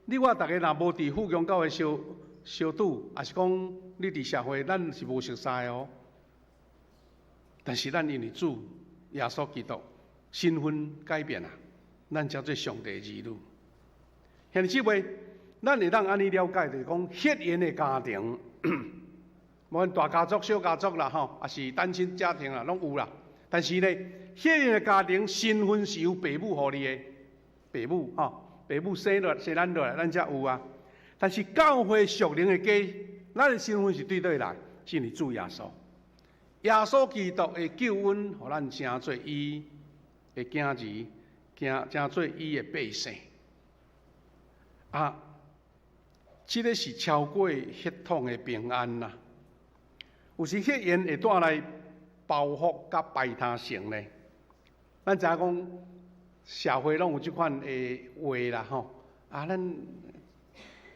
你我逐家若無佇富強教會小小組，抑是講你佇社會，咱是無熟似哦。但是咱因為主耶穌基督身份改變啊，咱成做上帝兒女。兄弟姊妹，咱會當按呢了解，就是講血緣的家庭，無論大家族、小家族啦，吼，抑是單親家庭啦，攏有啦。但是呢，血緣的家庭身份是由爸母予你的，爸母吼，爸母生落生咱落來，咱才有啊。但是教會屬靈的家，咱的身份是對佗來？是因為主耶穌，耶穌基督的救恩，予咱成做伊的囝兒，成做伊的百姓。啊，這个是超過血統的平安啦。有時血緣會帶來包袱佮排他性呢。咱知影講社會攏有這款的話啦，吼。啊，咱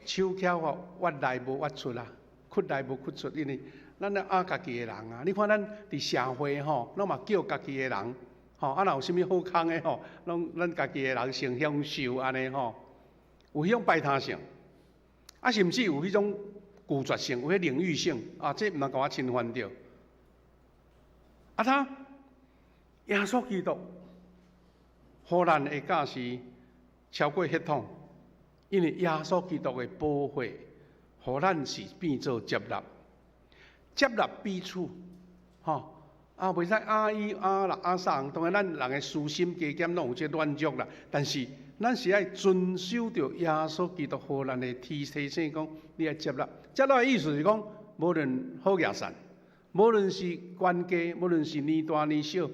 手翹吼，越內無越出啦，窟內無窟出，因為咱咧壓家己的人啊。你看咱佇社會吼，攏嘛叫家己的人，吼，啊，若有啥物好康的吼，攏咱家己的人先享受按呢吼，有彼種排他性，啊，甚至有彼種拒絕性，有彼領域性，啊，這毋通共我侵犯著。啊，他耶穌基督，予咱的教示超過血統，因為耶穌基督的寶血，予咱是變做接納，接納彼此，吼，啊，袂使阿姨阿啦阿送，當然咱人的私心加減攏有這軟弱啦，但是咱是愛遵守著耶穌基督予咱的提提醒，講你愛接納，接納的意思是講，無論好野散，無論是懸低，無論是年大年小，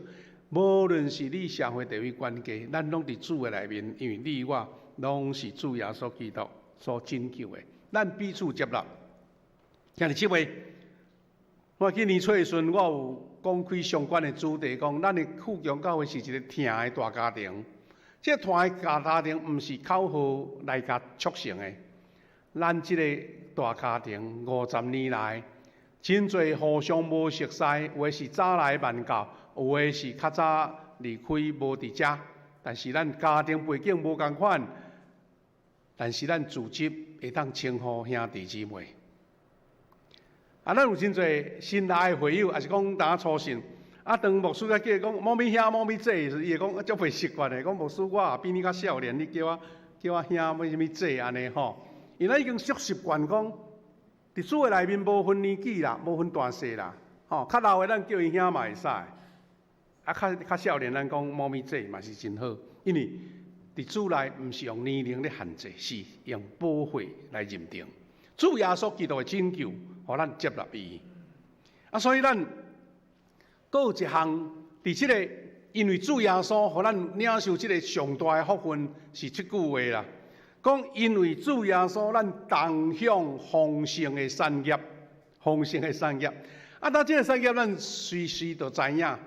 無論是你社會地位懸低，咱攏佇主的內面，因為你我攏是主耶穌基督所拯救的，咱彼此接納。兄弟姊妹，我去年初的時陣，我有講開相關的主題，講咱的富強教會是一個疼的大家庭。這個疼的大家庭毋是口號來共促成的，咱這個大家庭50年來，真濟互相無熟似，有的是早來晚到，有的是較早離開無佇遮，但是咱家庭背景無仝款，但是咱組織會當稱呼兄弟姊妹。啊，咱有真濟新來的會友，抑是講當初信，啊，當牧師來叫伊講某咪兄、某咪姐時，伊會講足袂習慣的，講牧師我也比你較少年，你叫我叫我兄，欲啥物姐按呢吼？因為咱已經足習慣講，佇主的內面無分年紀啦，無分大細啦，吼，較老的咱叫伊兄嘛會使，啊，較較少年咱講某咪姐嘛是真好，因為佇主內毋是用年齡咧限制，是用寶血來認定。主耶穌基督的拯救，予咱接納伊。啊，所以咱閣有一項，佇這个，因為主耶穌予咱領受這个上大的福分，是這句話啦。講因為主耶穌，咱同享豐盛的產業，豐盛的產業。啊，當這个產業，咱隨時都知影，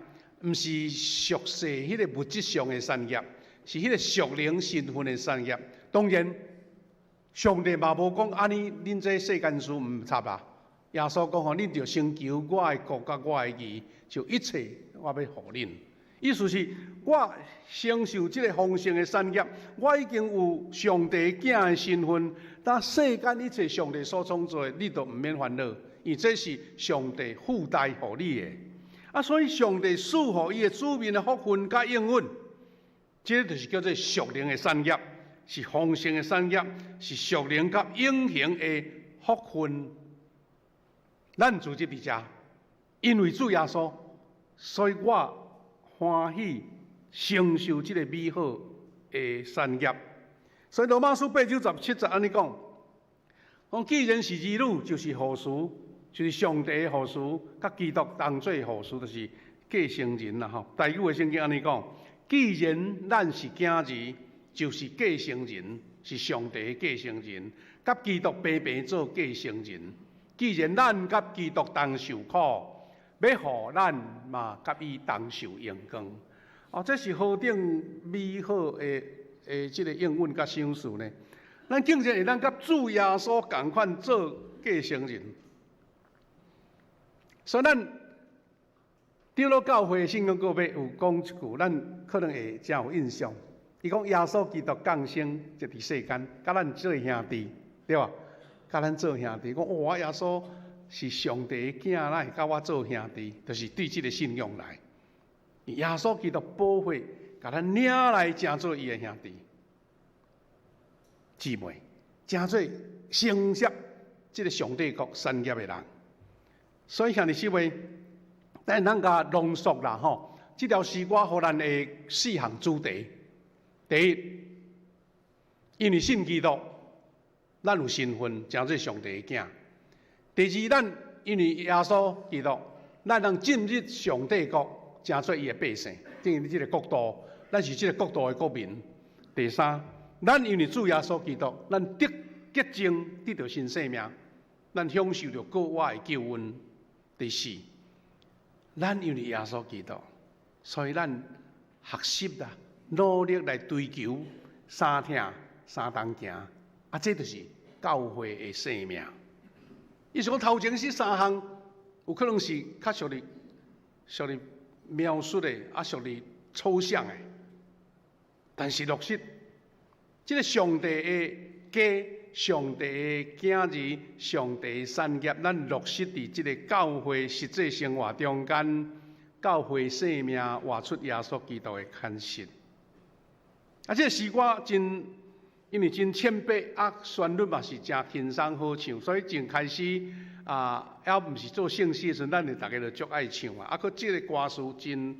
毋是俗世彼个物質上的產業，是彼个屬靈身份的產業。當然，上帝嘛無講按呢，恁這世間事毋插啦。耶穌講吼，恁著先求我的國佮我的義，就一切我欲予恁。意思是，我承受這个豐盛的產業，我已經有上帝囝的身份，但世間一切上帝所創造的，你都毋免煩惱，因為這是上帝附帶予你的。啊，所以上帝賜予伊的子民的福分佮應允，這個就是叫做屬靈的產業，是豐盛的產業，是屬靈佮永恆的福分。咱組織佇遮，因為主耶穌，所以我歡喜承受這個美好的產業。所以羅馬書8章17節按呢講，講既然是兒女，就是後嗣，就是上帝的後嗣，佮基督同做後嗣，就是繼承人啦吼。台語的聖經按呢講，既然咱是囝兒，就是繼承人，是上帝的繼承人，佮基督平平做繼承人。既然咱佮基督同受苦，欲予咱嘛佮伊同受榮光。哦，這是何等美好的的這个應允佮賞賜呢？咱竟然會當佮主耶穌仝款做繼承人。所以咱長老教會聖經告白有講一句，咱可能會誠有印象。伊講耶穌基督降生就佇世間，佮咱做兄弟，對無？佮咱做兄弟，講哇！耶穌是上帝的囝，哪會佮我做兄弟？就是對這个信仰來。耶穌基督寶血，共咱領來成做伊的兄弟姊妹，成做承接這个上帝國產業的人。所以兄弟姊妹，咱通共濃縮啦吼，這條詩歌予咱的四項主題。第一，因為信基督，咱有身份，成做上帝的囝。第二，咱因為耶穌基督，咱能進入上帝國，成做伊的百姓，進入這个國度，咱是這个國度的國民。第三，咱因為主耶穌基督，咱得潔淨，得著新生命，咱享受著過活的救恩。第四，咱因為耶穌基督，所以咱學習啦，努力來追求相疼相同行，啊，這就是教會的生命。伊是講頭前這三項，有可能是較屬於描述的，啊，屬於抽象的。但是落實，這个上帝的家、上帝的囝兒、上帝的產業，咱落實佇這个教會實際生活中間，教會生命活出耶穌基督的款式。啊，這个詩歌真，因為真淺白，啊，旋律嘛是誠輕鬆好唱，所以從開始啊，猶毋是做聖詩的時陣，咱就逐家就足愛唱啊。啊，閣這个歌詞真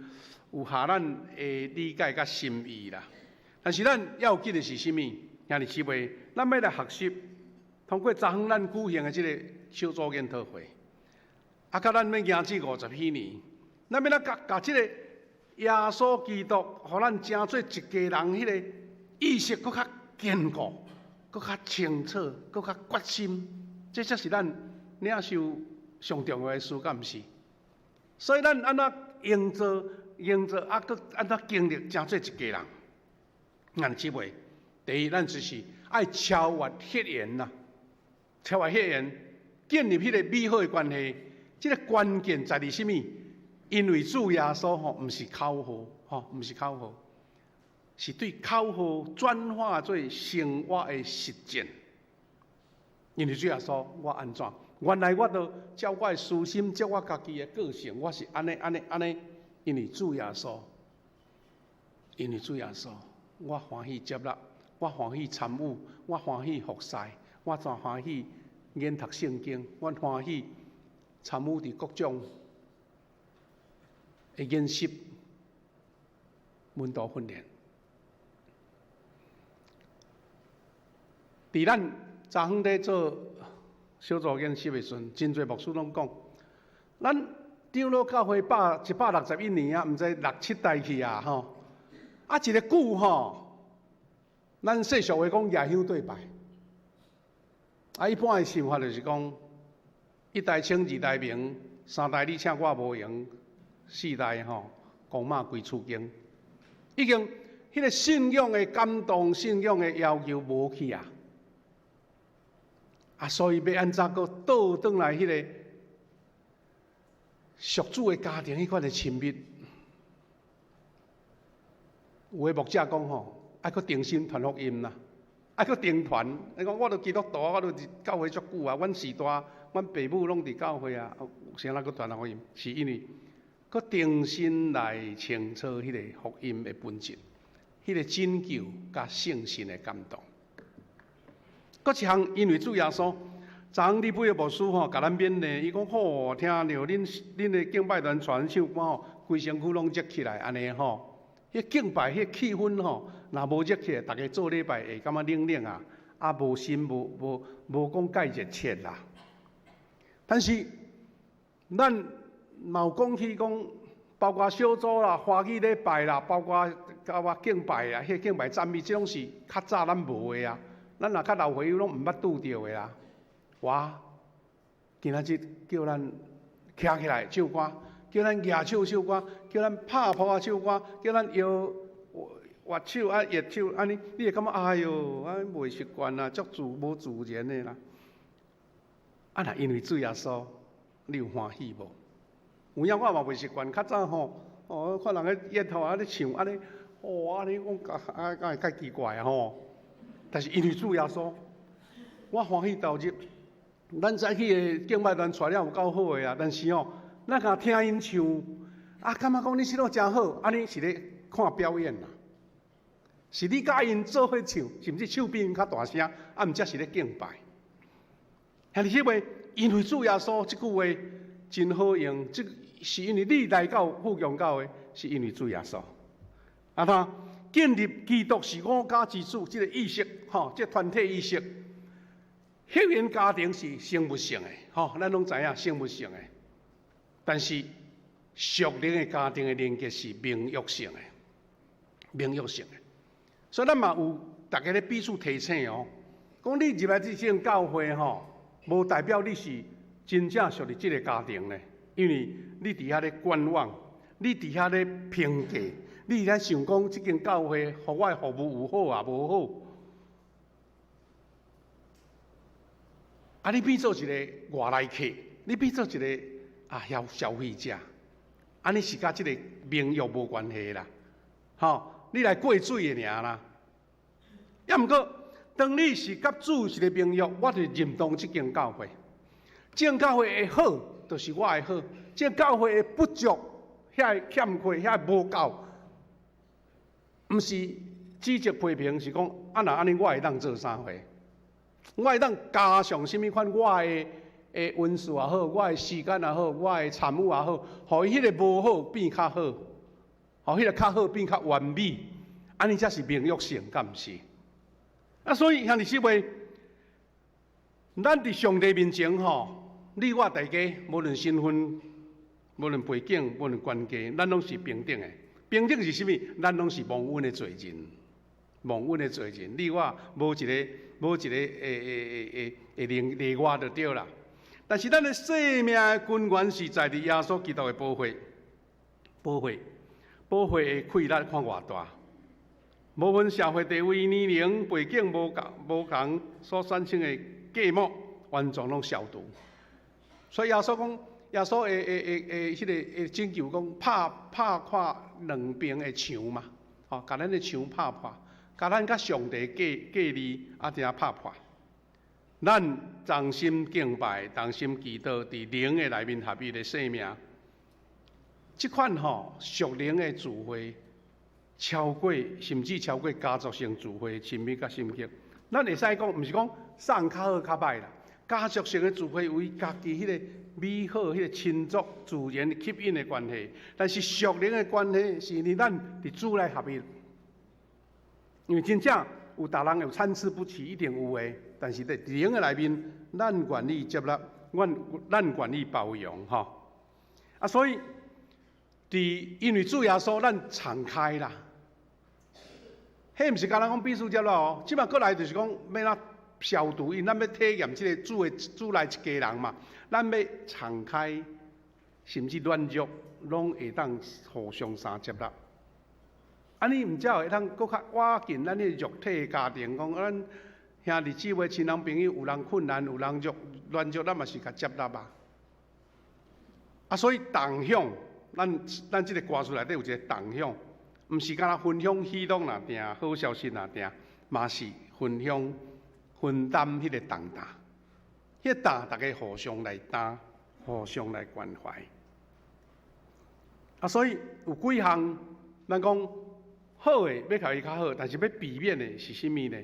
有合咱的理解佮心意啦。但是咱要緊的是啥物？兄弟姊妹，咱欲來學習，通過昨昏咱舉行的這个小組研討會，啊，佮咱欲行至50禧年，咱欲來共共這个耶穌基督，予咱成做一家人，彼个意識閣較堅固，閣較清楚，閣較決心，這才是咱領受上重要的事，敢毋是？所以咱按怎營造、營造啊，閣按怎經歷，成做一家人？兄弟姊妹，第一，咱就是愛超越血緣啦，超越血緣，建立彼个美好的關係。這个關鍵在於啥物？因為主耶穌吼，毋是口號，吼，毋是口號，是對口號轉化做生活的實踐。因為主耶穌，我按怎？原來我都照我的私心，照我家己的個性，我是按呢按呢按呢。因為主耶穌，因為主耶穌，我歡喜接納，我歡喜參與，我歡喜服侍，我真歡喜研讀聖經，我歡喜參與佇各種的研習、門徒訓練。佇咱昨昏咧做小組研習的時陣，真濟牧師攏講，咱長老教會161年啊，毋知六七代去啊吼。啊，一个久吼，咱世俗話講舉香對拜。啊，一般的想法就是講，一代清，二代明，三代你請我無閒，四代吼，公媽歸厝間，已經彼个信仰的感動、信仰的要求無去啊。啊，所以欲按怎閣倒轉來彼个屬主的家庭彼款的親密？有的牧者講吼，愛閣重新傳福音啦，愛閣重傳。伊講我都基督徒，我都佇教會足久啊，阮序大、阮爸母攏佇教會啊，啥人閣傳福音？是因為閣重新來清楚彼个福音的本質，彼个拯救佮聖神的感動。閣一項，因為主耶穌，昨昏李貝的牧師吼，共咱勉勵，伊講吼，聽著恁的敬拜團傳唱歌吼，規身軀攏熱起來，按呢吼，彼敬拜彼氣氛吼，若無熱起來，逐家做禮拜會感覺冷冷啊，啊無心無無無講蓋熱切啦。但是咱嘛有講起講，包括小組啦、華語禮拜啦，包括包括敬拜啊，彼敬拜讚美，這攏是較早咱無的啊。咱若較老歲攏毋捌拄著的啦。哇！今仔日叫咱徛起來唱歌，叫咱舉手唱歌，叫咱拍噗仔唱歌，叫咱搖握手啊、握手按呢，你會感覺哎喲，啊袂習慣啊，足自無自然的啦。啊，若因為主耶穌，你有歡喜無？有影我嘛袂習慣，較早吼，哦，看人咧演吼，啊咧唱，按呢，哦，按呢講啊，敢會較奇怪啊吼。但是因為主耶穌，我歡喜投入。咱早起的敬拜團帶了有夠好的啊，但是吼，咱若聽𪜶唱，啊，感覺講你唱得誠好，按呢是咧看表演啦。是你佮𪜶做伙唱，甚至唱比𪜶較大聲，啊，毋才是咧敬拜。兄弟姊妹，因為主耶穌這句話真好用，這是因為你來到富強教會，是因為主耶穌。啊，他建立基督是我家之主，這個意識，吼，這個團體意識。血緣家庭是生物性的，吼，咱攏知影生物性的。但是屬靈的家庭的連結是盟約性的，盟約性的。所以咱嘛有逐家咧彼此提醒哦，講你入來這間教會吼，無代表你是真正屬於這个家庭咧，因為你佇遐咧觀望，你佇遐咧評價，你佇遐想講這間教會予我的服務有好抑無好。啊！你變做一个外來客，你變做一个啊消消費者，按呢是佮這个盟約無關係啦，吼！你來過水的爾啦。抑毋過，當你是佮主一个盟約，我就認同這間教會。這間教會的好，就是我的好；這間教會的不足、遐个欠缺、遐个無夠，毋是指責批評，是講啊，若按呢，我會當做啥貨？我會當加上啥物款我的的恩賜也好，我的時間也好，我的參與也好，予伊彼个無好變較好，予彼个較好變較完美，按呢才是盟約性，敢毋是？啊，所以兄弟姊妹，咱佇上帝面前吼，你我大家無論身份、無論背景、無論關係，咱攏是平等的。平等是啥物？咱攏是蒙恩的罪人，蒙恩的罪人，你我無一个。無一个會會會會會例外就對啦。但是咱的生命的根源是在佇耶穌基督的寶血，寶血，寶血的氣力看偌大。無分社會地位、年齡、背景無仝無仝所產生的隔膜，完全攏消除。所以耶穌講，耶穌的的的的彼个的拯救講，拍拍破兩邊的牆嘛，吼，共咱的牆拍破。共咱佮上帝隔隔離，啊，定拍破。咱同心敬拜，同心祈禱，佇靈的內面合一的生命。這款吼屬靈的聚會，超過甚至超過家族性聚會親密佮深刻。咱會使講，毋是講送較好較歹啦。家族性的聚會為家己彼个美好、彼个親族自然吸引的關係，但是屬靈的關係是因為咱佇主內合一。因為真正有逐人有參差不齊，一定有的。但是佇靈的內面，咱願意接納，阮咱願意包容，吼。啊，所以佇因為主耶穌，咱敞開啦。彼毋是干焦講彼此接納哦，這擺閣來就是講欲按怎消除，因咱欲體驗這个主的主內一家人嘛，咱欲敞開，甚至軟弱，攏會當互相相接納。按呢毋才會當閣較倚近咱的肉體的家庭，講咱兄弟姊妹、親人朋友有人困難、有人弱軟弱，咱嘛是共接納啊。啊，所以同享，咱咱這个歌詞內底有一个同享，毋是干焦分享喜樂爾定，好消息爾定，嘛是分享分擔彼个重擔，彼个擔逐家互相來擔，互相來關懷。啊，所以有幾項，咱講。好的欲共伊較好，但是欲避免的是啥物呢？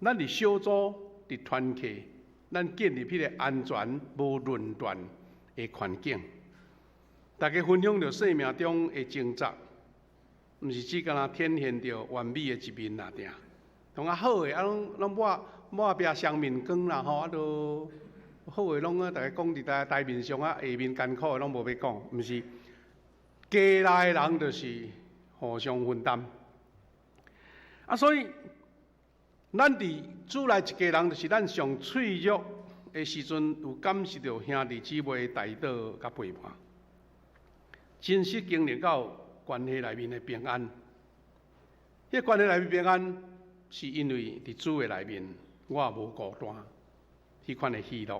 咱佇小組、佇團契，咱建立彼个安全、無論斷的環境。逐家分享著生命中的掙扎，毋是只干焦展現著完美的一面爾定。同啊好的啊，攏攏抹抹壁雙面光啦吼，啊都好的攏啊，逐家講佇台台面上啊，下面艱苦的攏無欲講，毋是。家內的人就是互相分擔。啊，所以咱佇主內一家人，就是咱上脆弱的時陣，有感受著兄弟姊妹的代禱佮陪伴，真實經歷到關係內面的平安。彼個關係內面平安，是因為佇主的內面，我無孤單，彼款的喜樂。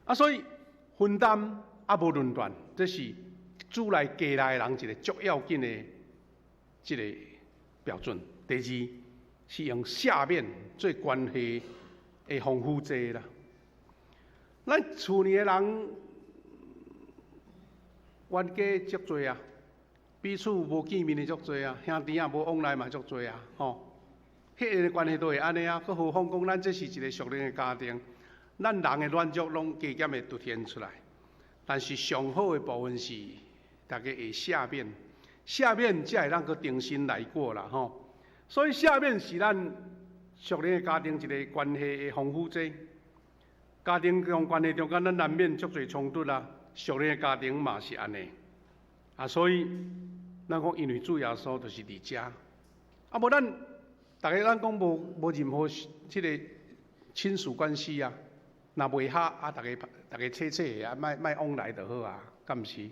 啊，所以分擔啊無論斷，這是主內家內的人一個足要緊的這个標準。第二是用赦免做關係的防腐劑啦。咱厝裡的人冤家足濟啊，彼此無見面的足濟啊，兄弟仔無往來嘛足濟啊，吼。血緣的關係都會按呢啊，閣何況講咱這是一個屬靈的家庭，咱人的軟弱攏加減會凸顯出來。但是上好的部分是，大家會赦免，赦免才會當閣重新來過啦，吼。所以赦免是咱屬靈的家庭一個關係的防腐劑。家庭中關係中間，咱難免足濟衝突啊。屬靈的家庭嘛是按呢。啊，所以咱講因為主耶穌就是佇遮，啊無咱逐家咱講無無任何這個親屬關係啊，若袂合啊，逐家逐家切切的啊，莫莫往來就好啊，敢毋是？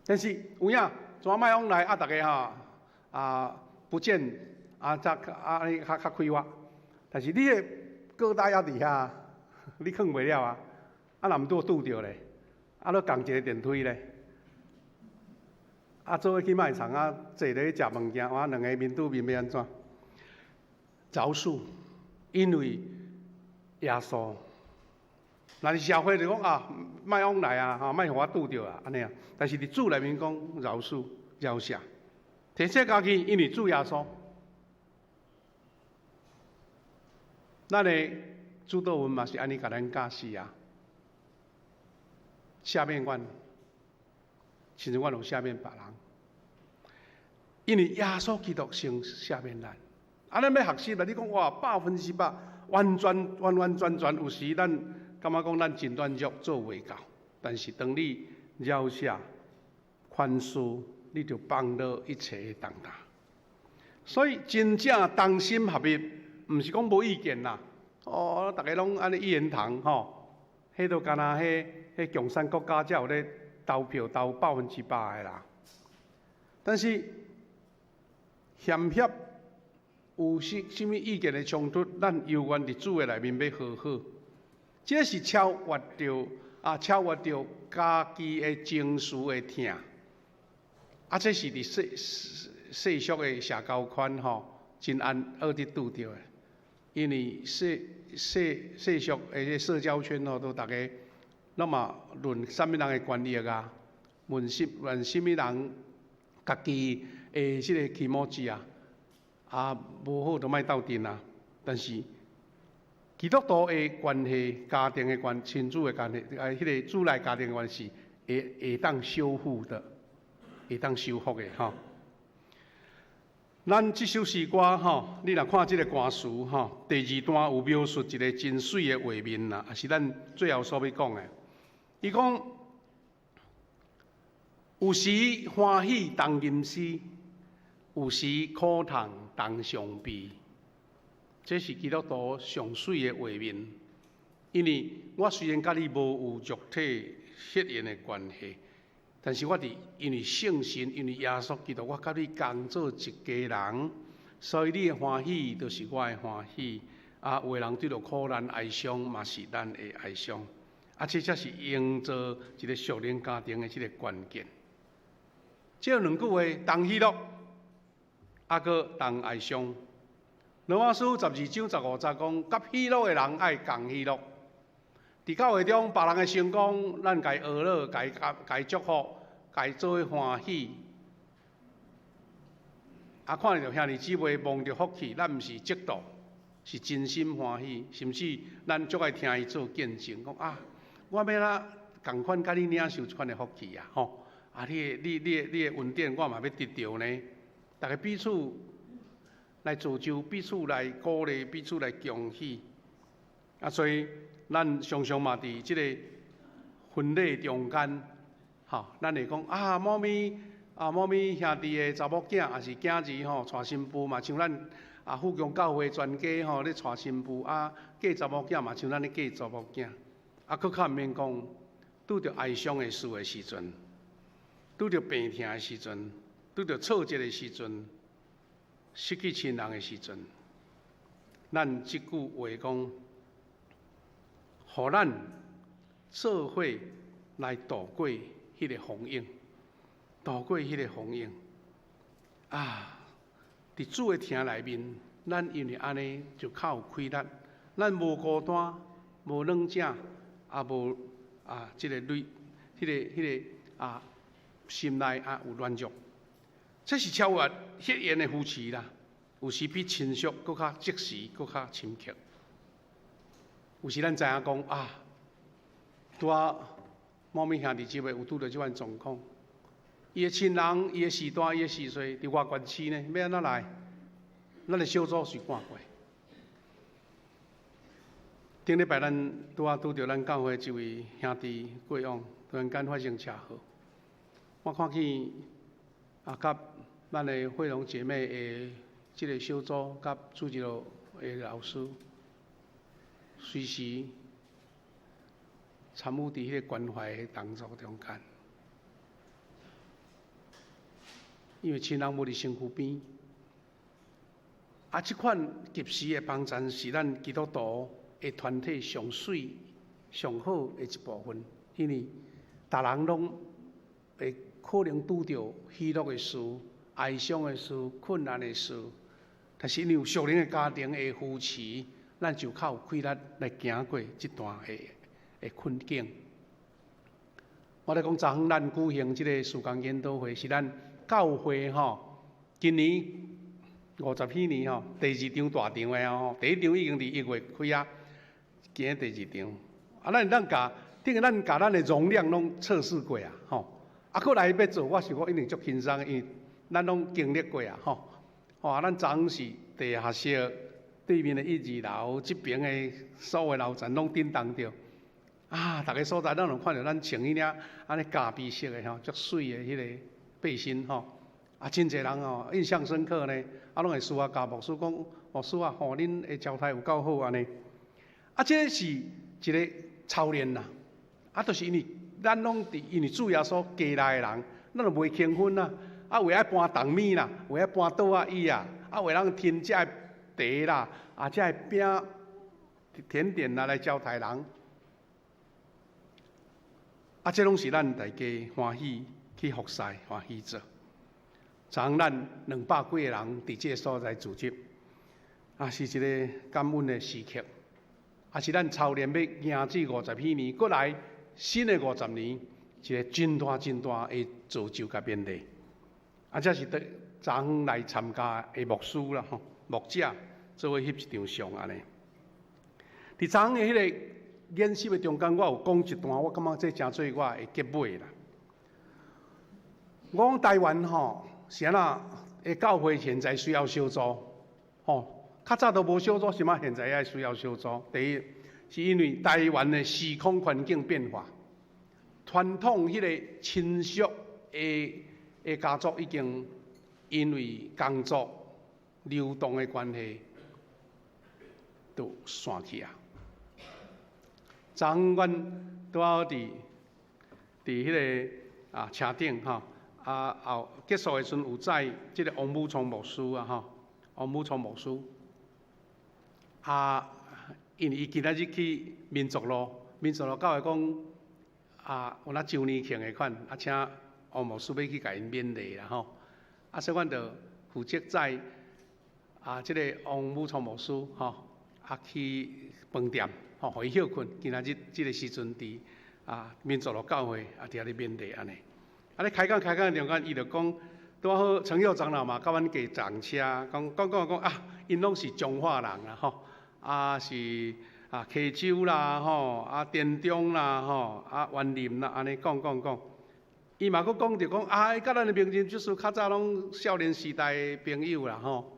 但是有影怎莫往來啊？逐家吼啊不見啊，才啊按呢較較快活。但是你的閣單猶佇遐，你囥袂了啊！啊，若毋拄拄著咧，啊，閣仝一個電梯咧，啊，做伙去賣場啊，坐咧食物件，哇，兩个面對面欲按怎？饒恕，因為耶穌。若是社會就講啊，莫往來啊，吼，莫予我拄著啊，按呢啊。但是佇主內面講饒恕、饒赦，提醒家己，因為主耶穌。咱的主禱文嘛是按呢共咱教示啊。赦免阮，親像阮有赦免別人，因為耶穌基督先赦免咱。啊，咱欲學習啦！你講哇，100%完全完完全全，有時咱感覺講咱真軟弱，做袂到。但是當你饒赦、寬恕，你就放落一切的重擔。所以真正同心合意，毋是講無意見啦。哦，逐家攏按呢一言堂吼，彼都敢若彼彼共產國家才有咧投票投100%的啦。但是嫌嫌有啥啥物意見的衝突，咱猶原佇主的內面欲和好，這是超越著啊，超越著家己的情緒的疼。啊，這是佇世世俗的社交圈吼，真按學佇拄著的。因為世世世俗的社交圈吼，都逐家攏嘛論啥物人的權益啊，問啥問啥物人家己的這个気持ち啊，啊無好就莫鬥陣啊。但是基督徒的關係、家庭的關、親子的關係，啊，彼个主內家庭的關係，會會當修復的，會當修復的吼。咱這首詩歌吼，你若看這个歌詞吼，第二段有描述一个真媠的畫面啦，也是咱最後所欲講的。伊講有時歡喜同吟詩，有時苦痛同傷悲。這是基督徒上媠的畫面，因為我雖然佮你無有肉體血緣的關係，但是我佇因為聖神，因為耶穌基督，我佮你仝做一家人，所以你的歡喜就是我的歡喜。啊，有的人對著苦難哀傷，嘛是咱的哀傷。啊，這才是營造一個屬靈家庭的這个關鍵。這兩句話，同喜樂，啊，閣同哀傷。羅馬書12章15節講，佮喜樂的人愛仝喜樂。佇教會中，別人的成功，咱共伊呵咾，共伊共伊祝福，共伊做伙歡喜。啊，看著兄弟姊妹蒙著福氣，咱毋是嫉妒，是真心歡喜，甚至咱足愛聽伊做見證，講啊，我欲怎仝款佮你領受這款的福氣啊！吼，啊，你的、你、你的、你的恩典，我嘛欲得著呢。逐家彼此來造就，彼此來鼓勵，彼此來恭喜。啊，所以咱常常嘛佇這個婚禮中間，吼，咱會講啊，某咪啊，某咪兄弟的查某囝，抑是囝兒吼，娶新婦嘛，像咱啊，富強教會全家吼咧娶新婦啊，嫁查某囝嘛，像咱咧嫁查某囝。啊，閣較毋免講，拄著哀傷的事的時陣，拄著病痛的時陣，拄著挫折的時陣，失去親人的時陣，咱這句話講，予咱做伙來度過彼个風湧，度過彼个風湧。啊，佇主的疼內面，咱因為按呢就較有氣力咱無孤單，無軟正，也無啊，這个累，彼个啊，心內啊有軟弱。這是超越血緣的扶持啦，有時比親屬閣較即時，閣較深刻。有時咱知影講啊，拄仔某物兄弟姊妹有拄著這款狀況，伊的親人、伊的序大、伊的序細，佇外縣市呢，欲按怎來？咱的小組是看過。頂禮拜咱拄仔拄著咱教會一位兄弟過往，突然間發生車禍。我看見啊，佮咱的惠榮姐妹的這个小組，佮主日學的老師，隨時參與佇彼个關懷的動作中間。因為親人無佇身軀邊，啊，這款及時的幫贊是咱基督徒的團體上媠、上好的一部分，因為逐人攏會可能拄著喜樂的事、哀傷的事、困難的事，但是因為有屬靈的家庭的扶持，咱就較有氣力來行過這段的困境。我咧講，昨昏咱舉行這个事工研討會，是咱教會吼，今年50禧年吼，第二場大場的哦，第一場已經佇1月開啊。今日第二場，啊，咱咱共等於咱共咱的容量攏測試過啊，吼，啊，閣來欲做，我想講一定足輕鬆，因為咱攏經歷過啊，吼，吼，咱昨昏是地下室對面的一二樓，這爿的所有樓層攏震動著，啊，逐个所在咱攏看著咱穿彼領按呢咖啡色的吼，足媠的彼个背心吼，啊，真濟人吼印象深刻呢，啊，攏會私下共牧師講，牧師啊，吼，恁的招待有夠好按呢。啊，這是一个操練啦！啊，就是因為咱攏佇因為主耶穌加來的人，咱就袂輕分啦。啊，有的愛搬重物啦，有的愛搬桌仔椅啊，啊，有的人添這个茶啦，啊，這个餅甜點啦來招待人。啊，這攏是咱大家歡喜去服侍、歡喜做。昨昏咱200幾个人佇這个所在聚集，啊，是一个感恩的時刻。也是咱操練欲迎這50禧年，閣來新的五十年，一个真大真大的造就佮勉勵。啊，這是佇昨昏來參加的牧師啦，吼，牧者做伙翕一張相按呢。佇昨昏的彼个演習的中間，我有講一段，我感覺這誠做我的結尾啦。我講台灣吼是按怎的教會現在需要小組，吼。較早都無小組，啥物現在愛需要小組？第一，是因為台灣的時空環境變化，傳統彼個親屬的家族已經因為工作流動的關係，都散去啊。昨昏阮拄好佇彼个啊車頂吼，啊後結束的時陣有載這個王武聰牧師啊吼，王武聰牧師。啊，因為伊今仔日去民族路，民族路教會講啊，有若周年慶的款，啊，請王牧師欲去共𪜶勉勵啦吼。啊，所以阮就負責載啊，這个王武聰牧師吼，啊去飯店吼，予伊歇睏。今仔日這个時陣佇啊民族路教會啊佇遐咧勉勵按呢。啊咧開講開講中間，伊就講拄好陳佑長老嘛，佮阮坐同車，講講講講啊，𪜶攏是彰化人啦吼。啊是啊溪州啦吼，啊田中啦吼，啊員林啦，按呢講講講。伊嘛閣講著講啊，佮咱的明仁執事較早攏少年時代的朋友啦吼。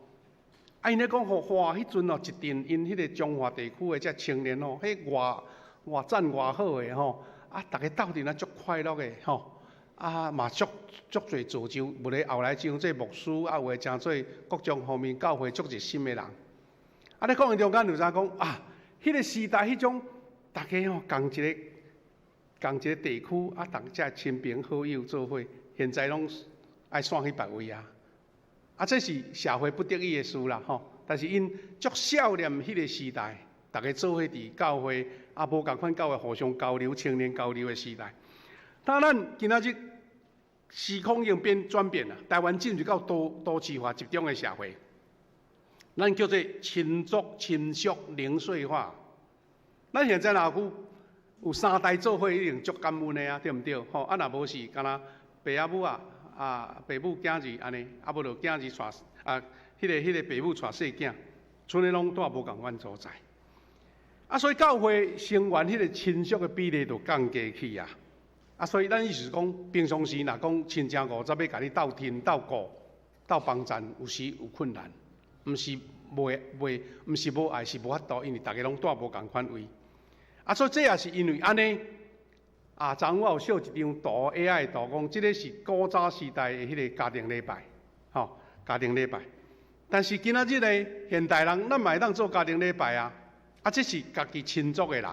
啊，𪜶咧講吼，哇，彼陣哦，一陣𪜶彼个彰化地區的這青年吼，彼偌偌讚偌好的吼，啊，逐家鬥陣啊足快樂的吼，啊嘛足足濟造就，有的後來成做牧師，啊有的成做各種方面教會足熱心的人。啊！咧講的中間就知影講啊，彼个時代彼種，逐家吼仝一个仝一个地區啊，逐家親朋好友做伙，現在攏愛散去別位啊。啊，這是社會不得已的事啦吼。但是𪜶足少年彼个時代，逐家做伙佇教會啊，無仝款教會互相交流、青年交流的時代。當咱今仔日時空已經變轉變啦，台灣進入到都市化集中的社會。咱叫做親族親屬零碎化。咱現在若有三代做伙，一定足感恩的啊，對毋對？吼，啊，若無是敢若爸仔母啊，啊，爸母囝兒按呢，啊無就囝兒帶啊，彼個爸母帶細囝，賰的攏蹛無仝款所在。啊，所以教會成員彼個親屬的比例就降低去啊。啊，所以咱意思是講，平常時若講親情50欲共你鬥挺鬥顧鬥幫贊，有時有困難，毋是袂袂，毋是無愛，是無法度，因為逐家攏蹛無仝款位。啊，所以這也是因為按呢，啊，昨昏我有秀一張圖，AI 的圖，講這个是古早時代的彼个家庭禮拜，吼，家庭禮拜。但是今仔日呢，現代人咱嘛會當做家庭禮拜啊，啊，這是家己親族的人，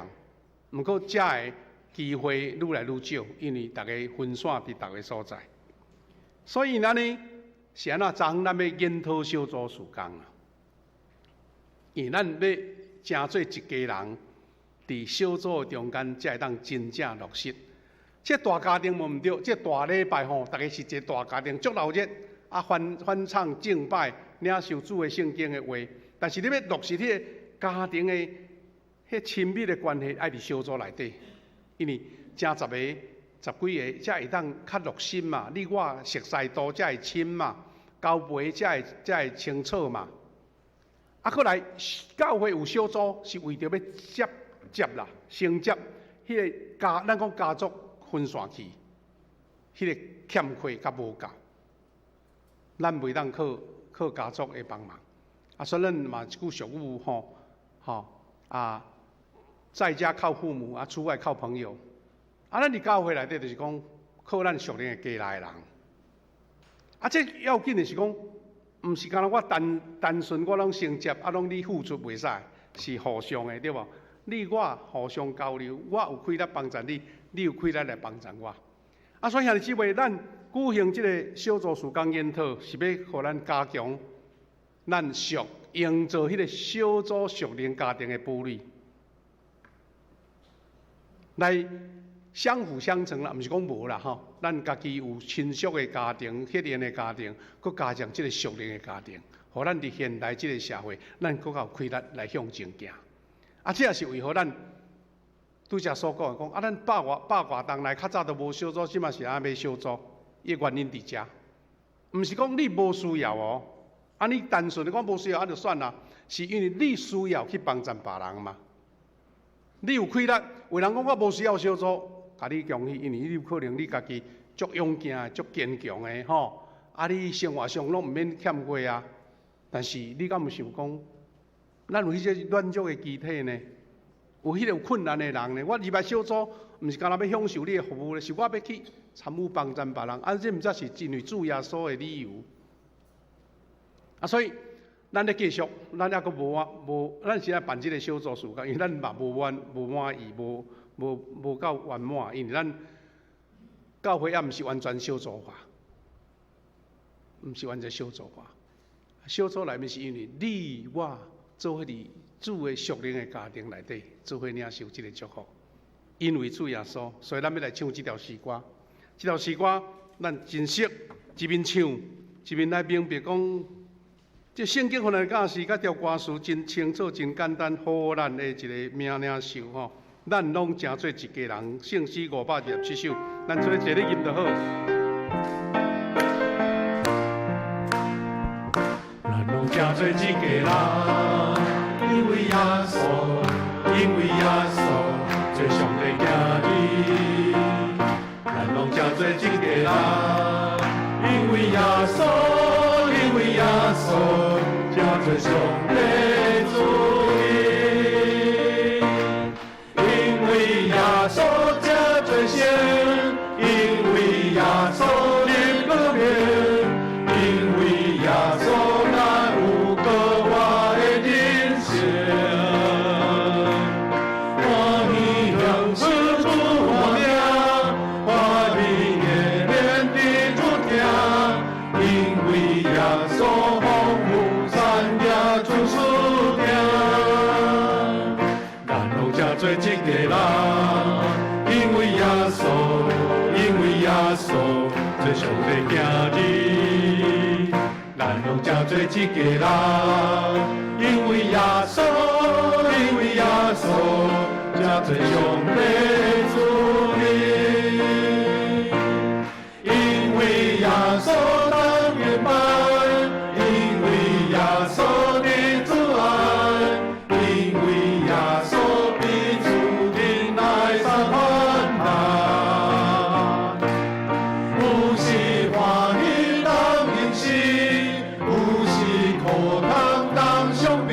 毋過遮的機會愈來愈少，因為逐家分散佇逐个所在。所以咱呢是按怎？昨昏咱欲研討小組事工啊，因為咱欲成做一家人。佇小組的中間，才會當真正落實。這大家庭無毋對，這大禮拜吼，逐家是一个大家庭，足熱鬧啊，翻翻唱敬拜，領受主的聖經的話。但是你欲落實彼个家庭的彼親密的關係，愛佇小組內底，因為成十個、十幾个，才會當較落心嘛。你我熟似度才會親嘛，交陪才會清楚嘛。啊，閣來教會有小組，是為著欲接。接啦，承接彼个家，咱講家族分散去，彼个欠缺佮無夠，咱袂當靠靠家族的幫忙。啊，所以咱嘛一句俗語吼，吼啊，在家靠父母，啊，出外靠朋友。啊，咱佇教會內底就是講靠咱屬靈的家內的人。啊，這要緊的是講，毋是干焦我單單純我攏承接，啊，攏你付出袂使，是互相的，對無？你我互相交流，我有氣力幫贊你，你有氣力來幫贊我。啊，所以兄弟姊妹，咱舉行這个小組事工研討，是欲予咱加強咱屬營造彼个小組屬靈家庭的堡壘，來相輔相成啦，毋是講無啦吼。咱家己有親屬的家庭、血緣的家庭，閣加上這个屬靈的家庭，予咱佇現代這个社會，咱閣較有氣力來向前行。啊，這也是為何咱拄才所講的，講啊，咱百外百外冬來較早都無小組，這馬是按怎欲小組？伊的原因佇遮，毋是講你無需要哦。啊，你單純的講無需要，啊就算啦。是因為你需要去幫贊別人嘛。你有氣力，有人講我無需要小組，共你恭喜，因為你有可能你家己足勇健、足堅強的吼。啊，你生活上攏毋免欠缺啊。但是你敢有想講？咱有彼個軟弱的肢體呢？有彼个有困難的人呢？我入來小組，毋是干焦欲享受你的服務咧，是我欲去參與幫贊別人。啊，這毋才是因為主耶穌的理由。啊，所以咱咧繼續，咱猶閣無啊無，咱是愛辦這个小組事工，因為咱嘛無滿無滿意，無無無夠圓滿，因為咱教會猶毋是完全小組化，毋是完全小組化。小組內面是因為你我。做伙佇主的屬靈的家庭內底，做伙領受這个祝福。因為主耶穌，所以咱欲來唱這條詩歌。這條詩歌咱真熟，一面唱一面來明白講，這聖經予咱教示，佮條歌詞真清楚、真簡單，予咱的一个名領受吼。咱攏成做一家人，聖詩527首，咱做伙齊咧吟就好。咱攏成做一家人，因為耶穌，因為耶穌做上帝囝兒。咱攏成做一家人，因為耶穌，因為耶穌成做上帝子民。因為耶穌成做聖，因為耶穌立光明，因為耶穌咱有閣活的人生。歡喜享受主的名，歡喜連連的主聽，因為耶穌豐富產業主賜定。咱攏成做一家人，因為耶穌，因為耶穌做上帝囝兒。咱咱攏成做一家人，因為耶穌，因為耶穌，成做上帝子民。因為耶穌當敬拜，因為耶穌的慈愛，因為耶穌彼此忍耐三患難。有時歡喜當忍受，有時苦痛當傷悲，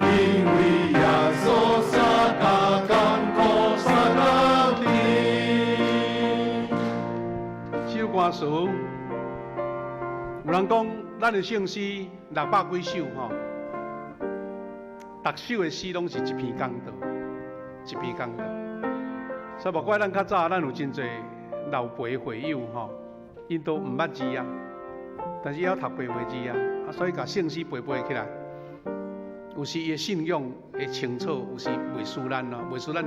因為耶穌相佮艱苦相共甜。這首歌詞，有人講咱的聖詩六百幾首吼，逐首的詩攏是一篇講道，一篇講道。所以無怪咱較早，咱有真濟老輩會友吼，𪜶都毋捌字啊，但是會曉讀白話字啊，啊，所以共聖詩背背起來。有時伊的信仰會清楚，有時袂輸咱咯，袂輸咱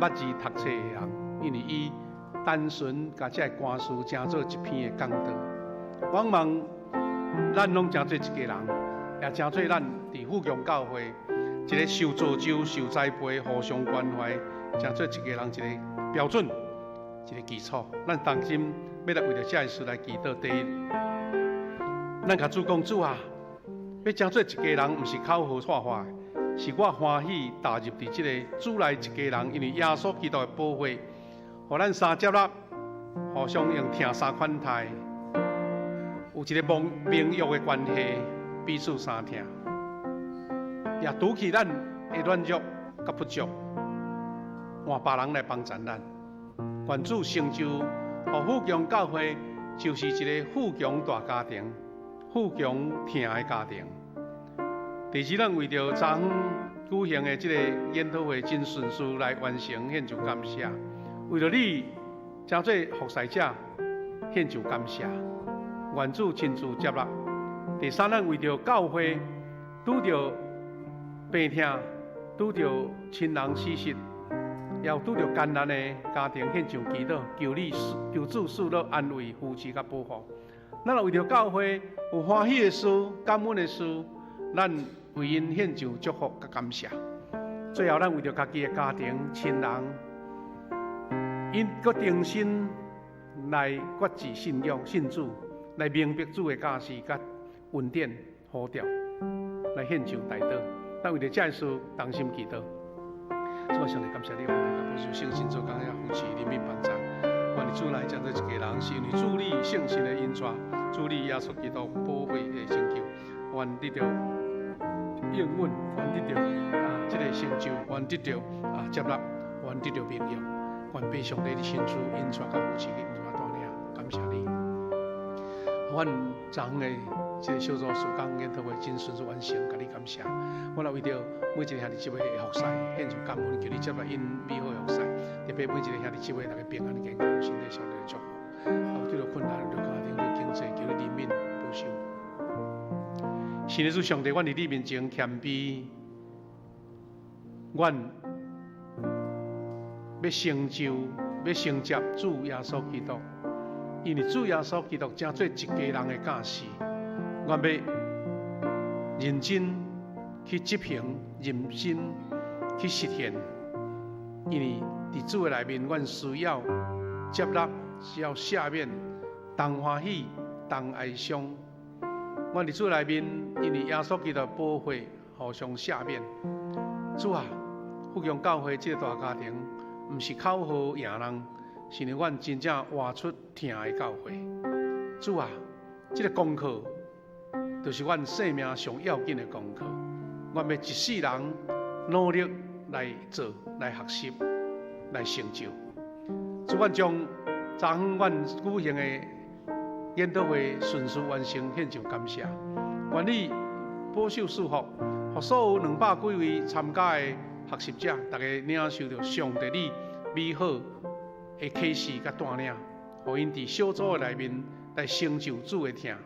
捌字讀冊的人，因為伊單純共這个歌詞成做一篇的講道。我望咱攏成做一家人，也成做咱佇富強教會一個受造就、受栽培、互相關懷，成做一家人一個標準、一個基礎。咱同心欲來為著這个事來祈禱。第一，咱共主講，主啊，欲成做一家人，毋是口號說話，是我歡喜踏入佇這個主內一家人，因為耶穌基督的寶血，予咱相接納，互相用疼相款待，有一個盟盟約的關係，彼此相疼，也除去咱的軟弱佮不足，換別人來幫助咱。願主成就，予富強教會就是一個富強大家庭，富強疼的家庭。第二，咱為著昨昏舉行的這個研討會真順遂來完成，獻上感謝。為著你成做服侍者，獻上感謝。願主親自接納。第三，咱為著教會拄著病痛、拄著親人死失，也有拄著艱難的家庭，獻上祈禱，求你求主賜予安慰、扶持佮保護。咱若為著教會有歡喜的事、感恩的事，咱為𪜶獻上祝福佮感謝。最後，咱為著家己的家庭、親人，𪜶閣重新來決志信仰、信主，來明白主的教示佮恩典呼召，來獻上代禱。咱為著這个事同心祈禱。主啊，上帝感謝你，我們來保守聖心做工也扶持人民幫助。願你主內成做一家人，是因為主你聖神的引帶，主你耶穌基督寶血的拯救，願得著應允，願得著啊這個成就，願得著啊接納，願得著榮耀，願被上帝的親自引帶佮扶持去帶領，感謝你。阮昨昏的這個小組事工研討會真順利完成，共你感謝。我若為著每一個兄弟姊妹的服侍，獻上感恩，求你接納𪜶美好的服侍。特別每一個兄弟姊妹，逐家平安健康，身體上帝的祝福。有拄著困難，拄著家庭，拄著經濟，求你憐憫保守。神的主上帝，阮佇你面前謙卑，阮欲成就，欲承接主耶穌基督。因為主耶穌基督成做一家人的教示，阮欲認真去執行，認真去實現。因為佇主的內面，阮需要接納，需要赦免，同歡喜，同哀傷。阮佇主內面，因為耶穌基督寶血，互相赦免。主啊，富強教會這個大家庭，毋是口號贏人。是因為阮真正活出疼的教會。主啊，這個功課就是阮生命上要緊的功課。阮欲一世人努力來做、來學習、來成就。主，阮將昨昏阮舉行的研討會順遂完成，獻上感謝。願你保守賜福，予所有兩百幾位參加的學習者，逐家領受著上帝你美好的啟示佮帶領，予𪜶佇小組的內面來成就主的疼，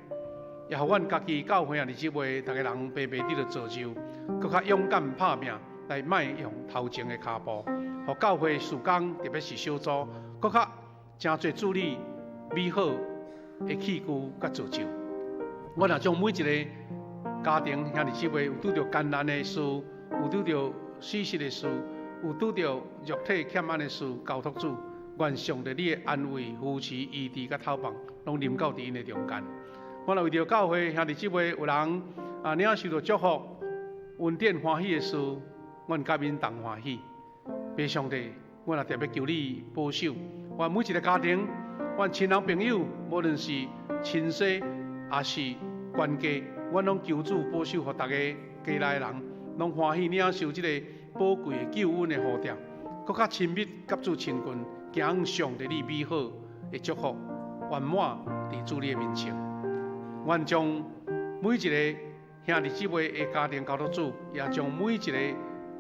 也予阮家己教會兄弟姊妹，逐家人白白得著造就，閣較勇敢拍拚來邁向頭前的跤步，予教會事工，特別是小組，閣較成做主你美好的器具佮造就。我若將每一个家庭兄弟姊妹有拄著艱難的事，有拄著死實的事，有拄著肉體欠安的事，交託主。願上帝你的安慰、扶持、醫治佮透放，攏臨到佇𪜶的中間。我若為著教會兄弟姊妹有人啊，領受著祝福、恩典、歡喜的事，阮佮𪜶同歡喜。父上帝，阮也特別求你保守，阮每一个家庭，阮親人朋友，無論是親戚抑是關家，阮攏求主保守，予逐个家內的人攏歡喜領受這个寶貴的救恩的呼召，閣較親密佮主親近，行上帝你美好的祝福，圓滿佇主你的面前。願將每一个兄弟姊妹的家庭交託主，也將每一个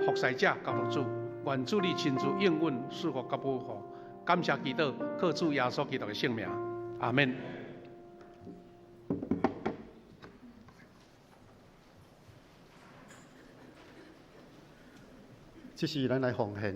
服侍者交託主。願主你親自應允賜福佮保護。感謝祈禱，靠主耶穌基督的聖名，阿們。這是咱來奉獻。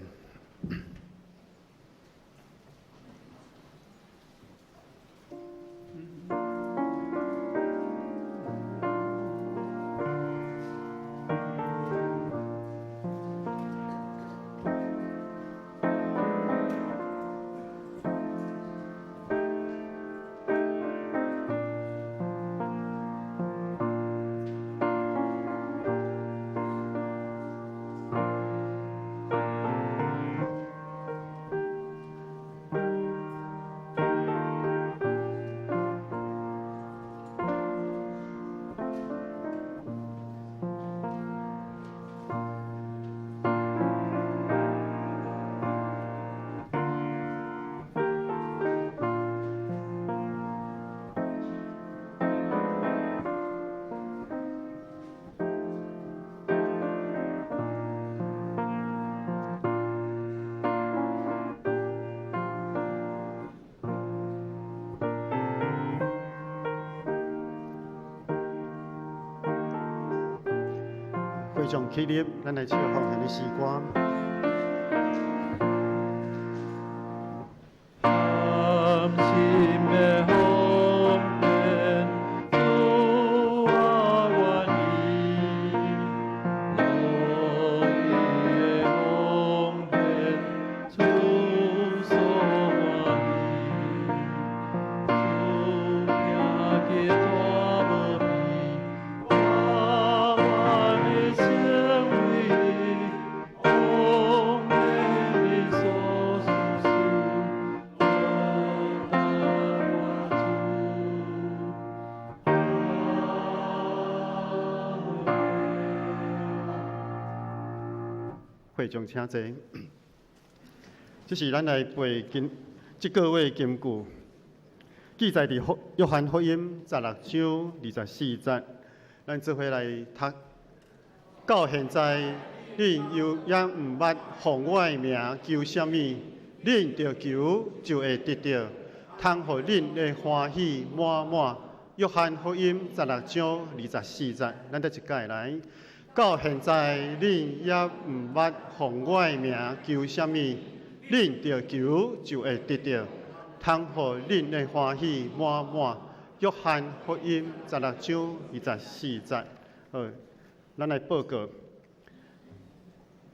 會眾起立，咱來唱奉獻的詩歌。甘心的奉獻，主我願意，樂意的奉獻，主所歡喜。主聽見大無比，我願意成為奉獻的所屬事，我等我主。會眾請坐。這是咱來背經，這個月的金句，記載佇福約翰福音16章24節。咱做伙來讀。到現在，恁猶猶毋捌奉我的名求啥物，恁著求就會得著，通予恁的歡喜滿滿。約翰福音16章24節，咱再一擺來。到現在，恁猶毋捌奉我的名求啥物，恁著求就會得著，通予恁的歡喜滿滿。約翰福音16章24節。好，咱來報告。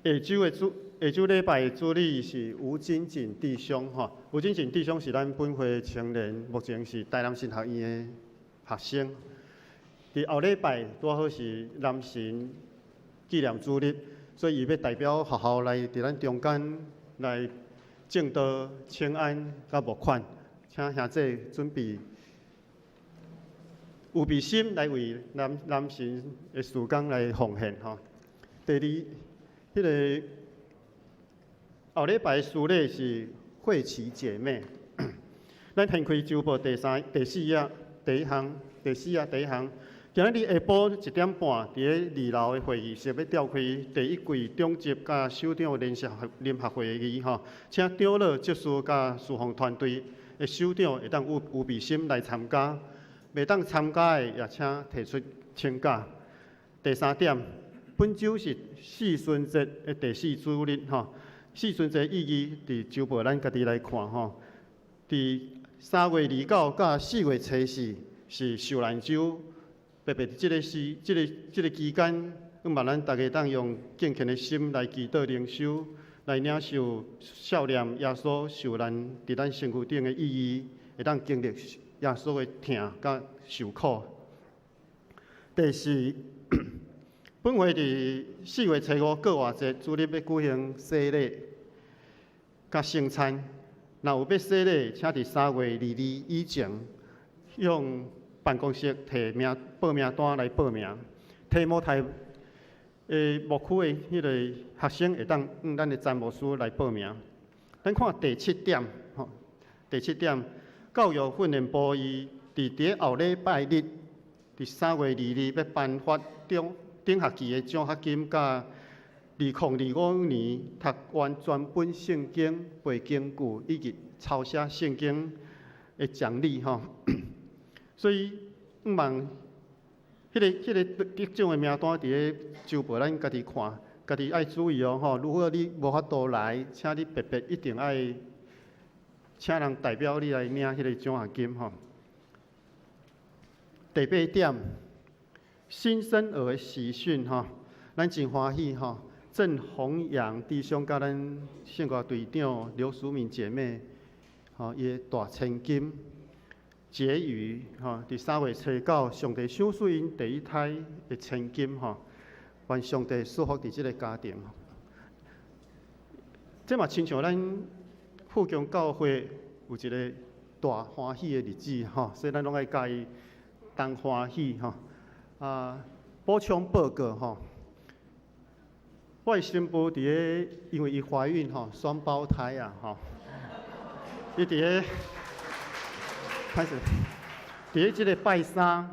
下週禮拜的主禮是吳金錦弟兄吼，吳金錦弟兄是咱本會青年，目前是台南神學院的學生。佇後禮拜拄好是男神紀念主日，所以伊欲代表學校來佇咱中間來證道、請安佮募款，請兄弟準備有備心來為男男神的事工來奉獻吼。第二，彼个後禮拜司禮是慧琪姐妹，咱掀開週報第三、第四頁第一項，第四頁第一項。今仔日下晡1點半，佇咧二樓的會議室欲召開第一季長執佮首長聯席聯合會議吼，請長老、執事佮事奉團隊的首長會當有有備心來參加，袂當參加的也請提出請假。第三點，本週是四旬節的第四主日吼，四旬節意義佇週報咱家己來看吼，佇3月29佮4月初四是受難週。特別佇這个時、這个期間，向望咱逐家當用敬虔的心來祈禱靈修，來領受少年耶穌受難佇咱身軀頂的意義，會當經歷耶穌的疼佮受苦。第四，本會佇4月初5過活節主日欲舉行洗禮佮聖餐。若有欲洗禮，請佇3月22以前向辦公室提名報名單來報名。提摩太的牧區的彼个學生會當向咱的詹牧師來報名。咱看第七點，吼，第七點，教育訓練部伊佇後禮拜日，佇3月22欲頒發頂頂學期的獎學金，佮2025年讀完全本聖經背經句以及抄寫聖經的獎勵，吼。所以，向望彼个得獎的名單佇咧週報，咱家己看，家己愛注意哦，吼。如果你無法度來，請你特別一定愛請人代表你來領彼个獎學金，吼。第八點，新生兒的喜訊，吼，咱真歡喜，吼。鄭弘陽弟兄佮咱聖歌隊長劉淑敏姐妹，吼，伊的大千金婕妤，吼，佇3月初9，上帝賞賜𪜶第一胎的千金，吼，願上帝賜福佇這个家庭。這嘛親像咱富強教會有一个大歡喜的日子，吼，所以咱攏愛共伊同歡喜，吼。啊，補充報告，吼。我的新婦佇咧，因為伊懷孕吼，雙胞胎啊，吼，伊佇咧，歹勢，佇咧這个拜三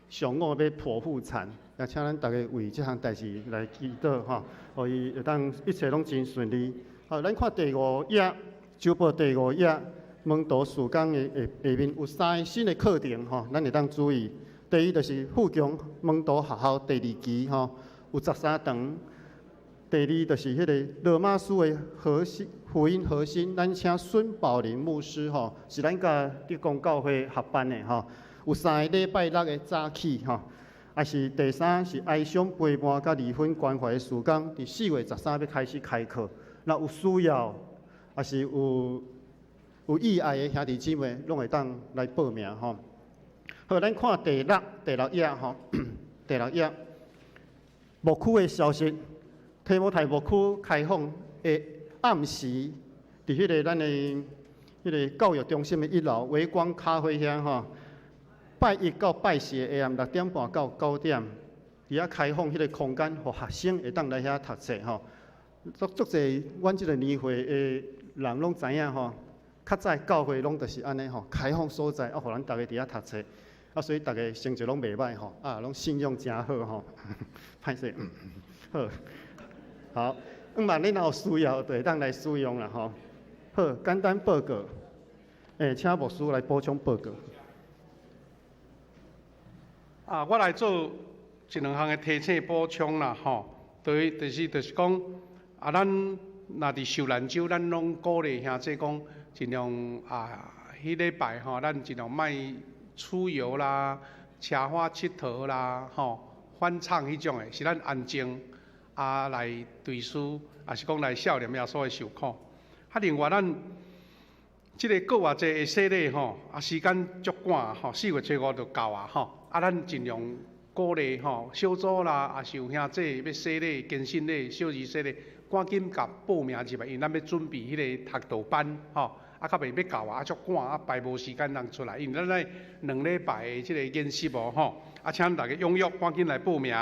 上午欲剖腹產，也請咱逐家為這項代誌來祈禱吼，予伊會當一切攏真順利。好，咱看第五頁，週報第五頁，門徒事工的下下面有三个新的課程吼，咱會當注意。第一就是富強門徒學校第二期吼，有13堂。第二就是彼个羅馬書的核心福音核心，咱請孫寶林牧師吼，是咱佮德光教會合辦的吼，有三个禮拜六的早起吼，抑是第三是哀傷陪伴佮離婚關懷的事工，佇4月13欲開始開課，若有需要，抑是有意愛的兄弟姊妹，攏會當來報名吼。好，咱看第六頁吼，第六頁牧區的消息。提摩太牧區開放的暗時，佇彼个咱的彼个教育中心的一樓微光咖啡遐吼，拜一到拜四的下暗6點半到9點，佇遐開放彼个空間，予學生會當來遐讀冊吼。足足濟，阮這个年歲的人攏知影吼，較早教會攏就是按呢吼，開放所在，啊，予咱逐家佇遐讀冊，啊，所以逐家成績攏袂䆀吼，啊，攏信用誠好吼，歹勢，好。好，向望你若有需要，就會當來使用啦吼。好，簡單報告，請牧師來補充報告。啊，我來做一兩項的提醒補充啦吼。對，就是講，啊，咱若佇受難週，咱攏鼓勵兄弟講，盡量啊，彼禮拜吼，咱盡量莫出遊啦、奢華𨑨迌啦、吼，歡暢彼種的，是咱安靜。啊，來追思，抑是講來少年耶穌的受苦。啊，另外咱這个過活節的洗禮吼，啊時間足趕吼，4月初5就到啊吼。啊，咱盡量鼓勵吼，小組啦，抑是有兄弟欲洗禮、堅信禮、小兒洗禮，趕緊共報名入來，因為咱欲準備彼个讀道班吼。啊，較袂欲到啊，足趕啊，排無時間通出來，因為咱愛2禮拜的這个研習哦吼。啊，請大家踴躍，趕緊來報名。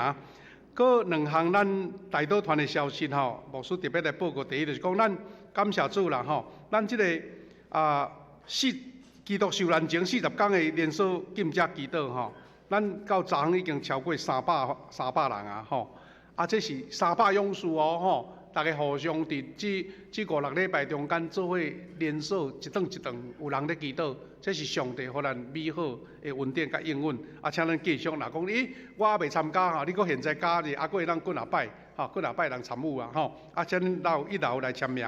閣兩項咱代禱團的消息吼，牧師特別來報告。第一就是講，咱感謝主啦吼，咱這个啊四基督受難前40工的連鎖禁食祈禱吼，咱到昨昏已經超過三百人啊吼，啊這是300勇士哦吼，逐家互相佇這五六禮拜中間做伙連鎖一頓一頓有人咧祈禱，這是上帝予咱美好的恩典佮應允。啊，請咱繼續，若講咦，我猶未參加吼，你閣現在加入，啊，閣會當幾若擺，吼，幾若擺人參與啊，吼。啊，請恁到一樓來簽名。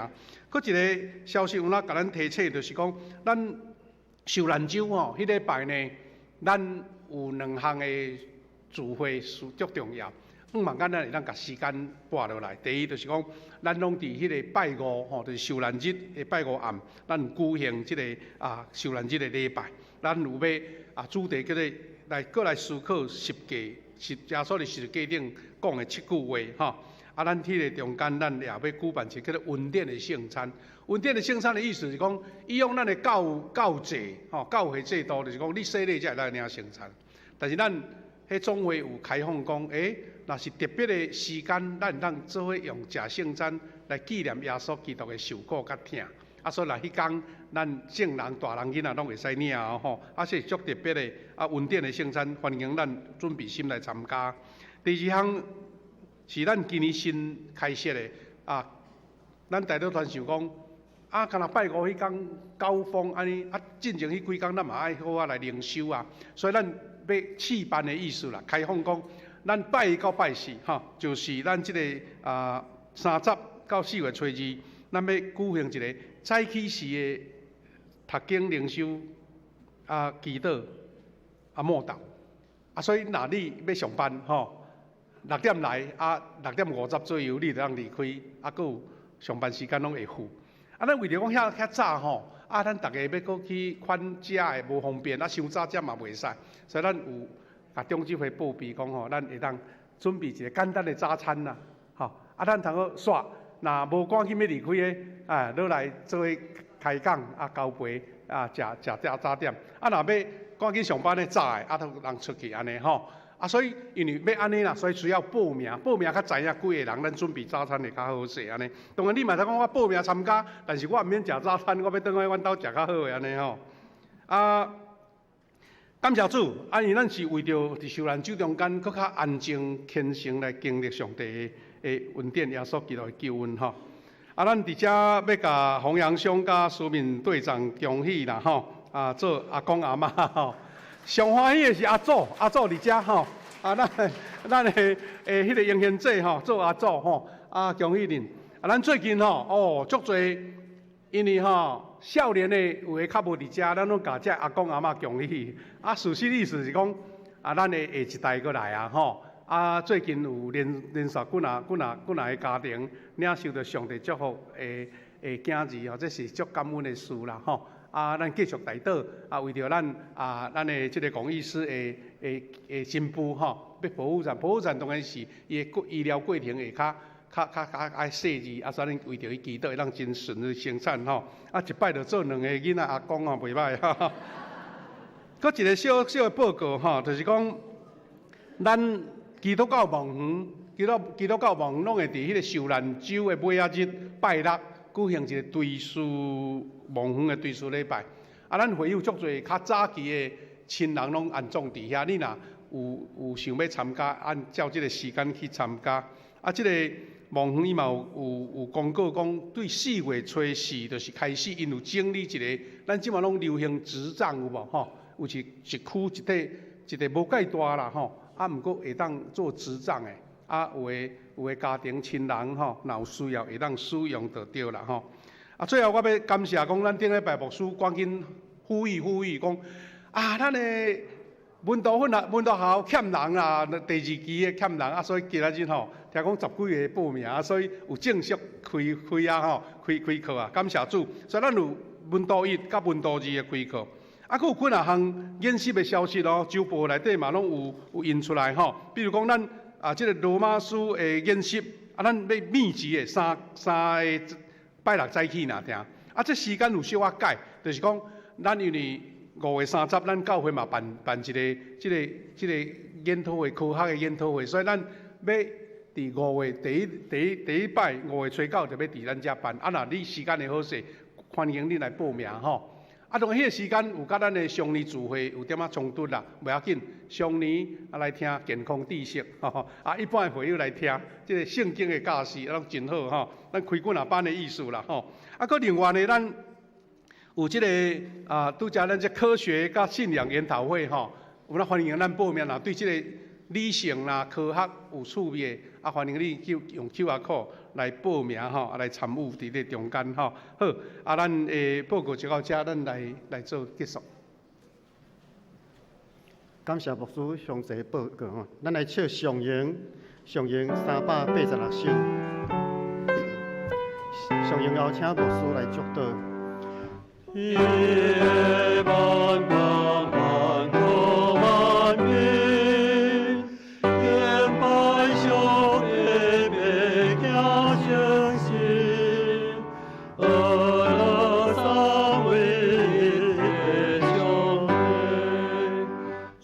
閣一个消息有哪共咱提醒，就是講咱受難週吼，彼禮拜呢，咱有兩項的聚會是足重要。向望咱會當共時間撥落來。第一就是講，咱攏佇彼个拜五吼，就是受難日的拜五暗，咱有舉行這个受難日的禮拜。咱有欲主題叫做來閣來思考十架，是耶穌佇十字架頂講的七句話吼。咱彼个中間，咱也欲舉辦一个叫做恩典的聖餐。恩典的聖餐的意思是講，以往咱的教教制吼，教會制度就是講，你洗禮才會當領聖餐。但是咱彼總會有開放講，若是特別的時間，咱會當做伙用食聖餐來紀念耶穌基督的受苦佮疼。所以若彼工咱眾人大人囡仔攏會使領哦吼。這是足特別的恩典的聖餐，歡迎咱準備心來參加。第二項是咱今年新開設的咱代禱團想講，敢若拜五彼工九風按呢，進前彼幾工咱嘛愛好好來靈修啊，所以咱欲試辦的意思啦，開放講，咱拜一到拜四吼，就是咱這个30到4月初二，咱欲舉行一个早起時的讀經靈修祈禱慕道所以若你欲上班吼，6點來6點50左右你就通離開，閣有上班時間攏會赴。咱為著講遐遐早吼，咱逐家欲閣去款食的無方便，傷早食嘛袂使，所以咱有共中執會報備講吼，咱會當準備一个簡單的早餐啦，吼，咱通好煞，若無趕緊欲離開的，落來做伙開講交陪食食早早點，若欲趕緊上班的早的，都人出去按呢吼。所以因為欲按呢啦，所以需要報名，報名較知影幾个人，咱準備早餐會較好勢按呢。當然你嘛會使講我報名參加，但是我毋免食早餐，我欲轉來阮兜食較好的按呢吼。感謝主，因為咱是為著佇受難週中間，閣較安靜虔誠來經歷上帝的恩典，耶穌基督的救恩吼。咱佇遮欲共洪陽兄佮蘇敏隊長恭喜啦吼，做阿公阿嬤吼。上歡喜的是阿祖，阿祖佇遮吼，咱的彼个英賢姐吼，做阿祖吼，恭喜恁。咱最近吼，足濟，因為吼少年的有的較無佇遮，咱攏共這阿公阿嬤恭喜。事實意思是講，咱的下一代閣來啊吼。最近有連連續幾若幾若幾若个家庭領受著上帝祝福的的囝兒吼，這是足感恩的事啦吼。咱繼續代禱，為著咱咱的這个龔醫師的的的新婦吼，欲剖腹產，剖腹產當然是伊的過醫療過程會較較較較愛細緻，所以咱為著伊祈禱會當真順利生產吼。一擺就做兩个囡仔阿公吼，袂䆀。閣一个小小的報告吼，就是講咱基督教墓園，基督基督教墓園攏會佇彼个受難週的尾仔日拜六舉行一个追思墓園的追思禮拜。咱會友足濟較早期的親人攏安葬佇遐，你若有有想欲參加，按照這个時間去參加。這个墓園伊嘛有有有公告講，對4月初四就是開始，𪜶有整理一个，咱這馬攏流行植葬有無吼？有一一區一塊一个無蓋大啦吼，毋過會當做植葬的，有的有的家庭親人吼，若有需要會當使用就對啦吼。最後我欲感謝講，咱頂禮拜牧師趕緊呼籲呼籲講，咱的門徒訓啊，門徒學校欠人啦，第二期的欠人所以今仔日吼，聽講十幾个報名，所以有正式開開啊吼，開開課啊，感謝主。所以咱有門徒一佮門徒二的開課，閣有幾若項研習的消息哦，週報內底嘛攏有有印出來吼。比如講咱這个羅馬書的研習，咱欲密集的三三个拜六早起爾定，這時間有小可改，就是講咱因為5月30，咱教會嘛辦辦一个這个這个研討會，科學的研討會，所以咱欲佇五月第一第一第一擺五月初九就欲佇咱遮辦。若你時間會好勢，歡迎你來報名吼。當然彼个時間有佮咱的雙年聚會有點仔衝突啦，袂要緊，雙年來聽健康知識，吼，一般的會友來聽這个聖經的教示，攏真好吼。咱開幾若班的意思啦吼。閣另外呢，咱有這个拄才咱這科學佮信仰研討會吼，有咱歡迎咱報名啦，對這个理性啦、科學有趣味的，歡迎你去用 QR code 來報名吼，來參與佇這中間吼。好，咱的報告就到遮，咱來來做結束。感謝牧師詳細報告吼，咱來唱上榮，上榮386首。上榮邀請牧師來祝禱。耶萬邦萬國萬民，敬拜上帝，別行誠實，阿樂三位一的上帝，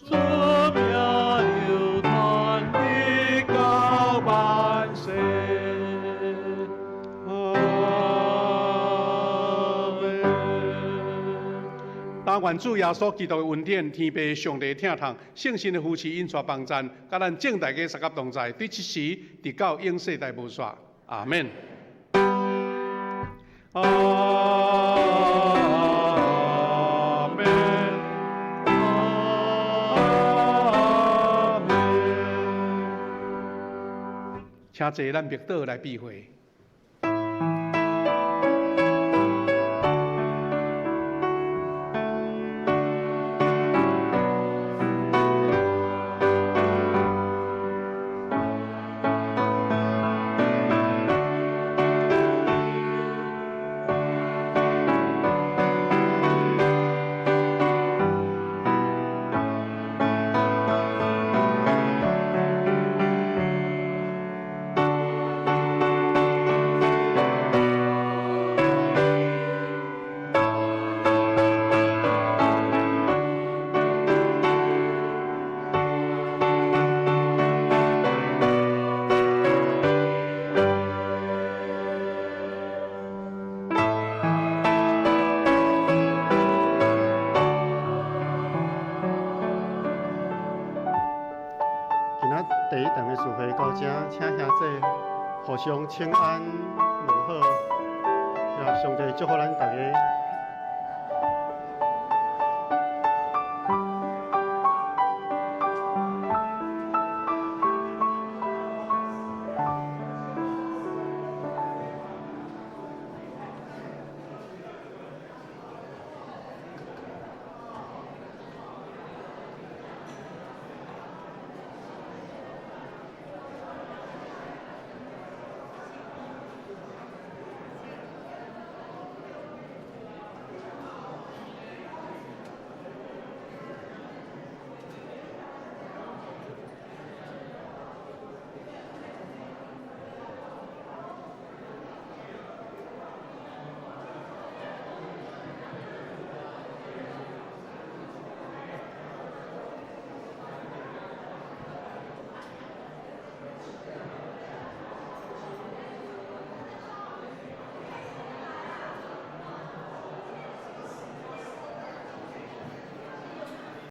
出名流傳直到萬世。阿們。但願主耶穌基督的恩典、天父上帝疼痛、聖神的扶持、引帶幫贊，佮咱眾大家相佮同在，對這時直到永世代無煞。阿們。阿們。阿們。請坐，咱默禱來閉會。今仔第一堂的聚會到這，請兄弟互相請安問好，願上帝祝福咱逐家。